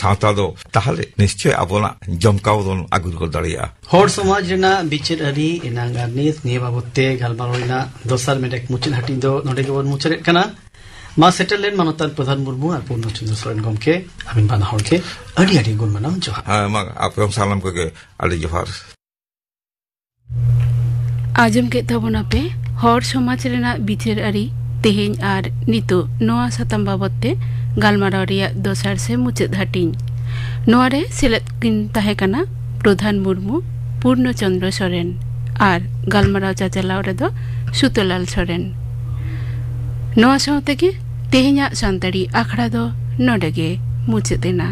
ᱥᱟᱶᱛᱟ ᱫᱚ ᱛᱟᱦᱚᱞᱮ ᱱᱤᱥᱪᱚᱭ ᱟᱵᱚᱱᱟᱜ ᱡᱚᱢᱠᱟᱣ ᱵᱚᱱ ᱟᱹᱜᱩ ᱨᱩᱣᱟᱹᱲ ᱫᱟᱲᱮᱭᱟᱜᱼᱟ᱾ ᱦᱚᱲ ᱥᱚᱢᱟᱡᱽ ᱨᱮᱱᱟᱜ ᱵᱤᱪᱟᱹᱨ ᱟᱹᱨᱤ ᱮᱱᱟᱝ ᱟᱨ ᱱᱤᱛ ᱱᱤᱭᱟᱹ ᱵᱟᱵᱚᱛ ᱛᱮ ᱜᱟᱞᱢᱟᱨᱟᱣ ᱨᱮᱱᱟᱜ ᱫᱚᱥᱟᱨ ᱢᱮᱰᱮᱠ ᱢᱩᱪᱟᱹᱫ ᱦᱟᱹᱴᱤᱧ ᱫᱚ ᱱᱚᱰᱮ ᱜᱮᱵᱚᱱ ᱢᱩᱪᱟᱹᱫᱮᱫ ᱠᱟᱱᱟ᱾ ᱢᱟ ᱥᱮᱴᱮᱨ ᱞᱮᱱ ᱢᱟᱱᱚᱛᱟᱱ ᱯᱨᱚᱫᱷᱟᱱ ᱢᱩᱨᱢᱩ ᱟᱨ ᱯᱩᱨᱱᱚ ᱪᱚᱸᱫᱽᱨᱚ ᱥᱚᱨᱮᱱ ᱜᱚᱢᱠᱮ, ᱟᱹᱵᱤᱱ ᱵᱟᱱᱟ ᱦᱚᱲ ᱜᱮ ᱟᱹᱰᱤ ᱟᱹᱰᱤ ᱜᱩᱱ ᱢᱟᱱᱟᱣ ᱡᱚᱦᱟᱨ᱾ ᱦᱮᱸ, ᱢᱟ ᱟᱯᱮ ᱦᱚᱸ ᱥᱟᱱᱟᱢ ᱠᱚᱜᱮ ᱟᱹᱰᱤ ᱡᱚᱦᱟᱨ᱾ ᱟᱸᱡᱚᱢ ᱠᱮᱫ ᱛᱟᱵᱚᱱᱟᱯᱮ ᱦᱚᱲ ᱥᱚᱢᱟᱡᱽ ᱨᱮᱱᱟᱜ ᱵᱤᱪᱟᱹᱨ ᱟᱹᱨᱤ ᱛᱮᱦᱮᱧ ᱟᱨ ᱱᱤᱛᱚᱜ ᱱᱚᱣᱟ ᱥᱟᱛᱟᱢ ᱵᱟᱵᱚᱛ ᱛᱮ ᱜᱟᱞᱢᱟᱨᱟᱣ ᱨᱮᱭᱟᱜ ᱫᱚᱥᱟᱨ ᱥᱮ ᱢᱩᱪᱟᱹᱫ ᱦᱟᱹᱴᱤᱧ᱾ ᱱᱚᱣᱟ ᱨᱮ ᱥᱮᱞᱮᱫ ᱠᱤᱱ ᱛᱟᱦᱮᱸ ᱠᱟᱱᱟ ᱯᱨᱚᱫᱷᱟᱱ ᱢᱩᱨᱢᱩ, ᱯᱩᱨᱱᱚ ᱪᱚᱸᱫᱽᱨᱚ ᱥᱚᱨᱮᱱ ᱟᱨ ᱜᱟᱞᱢᱟᱨᱟᱣ ᱪᱟᱪᱟᱞᱟᱣ ᱨᱮᱫᱚ ᱥᱩᱛᱚᱞᱟᱞ ᱥᱚᱨᱮᱱ᱾ ᱱᱚᱣᱟ ᱥᱟᱶ ᱛᱮᱜᱮ ᱛᱮᱦᱮᱧᱟᱜ ᱥᱟᱱᱛᱟᱲᱤ ᱟᱠᱷᱲᱟ ᱫᱚ ᱱᱚᱰᱮ ᱜᱮ ᱢᱩᱪᱟᱹᱫ ᱮᱱᱟ᱾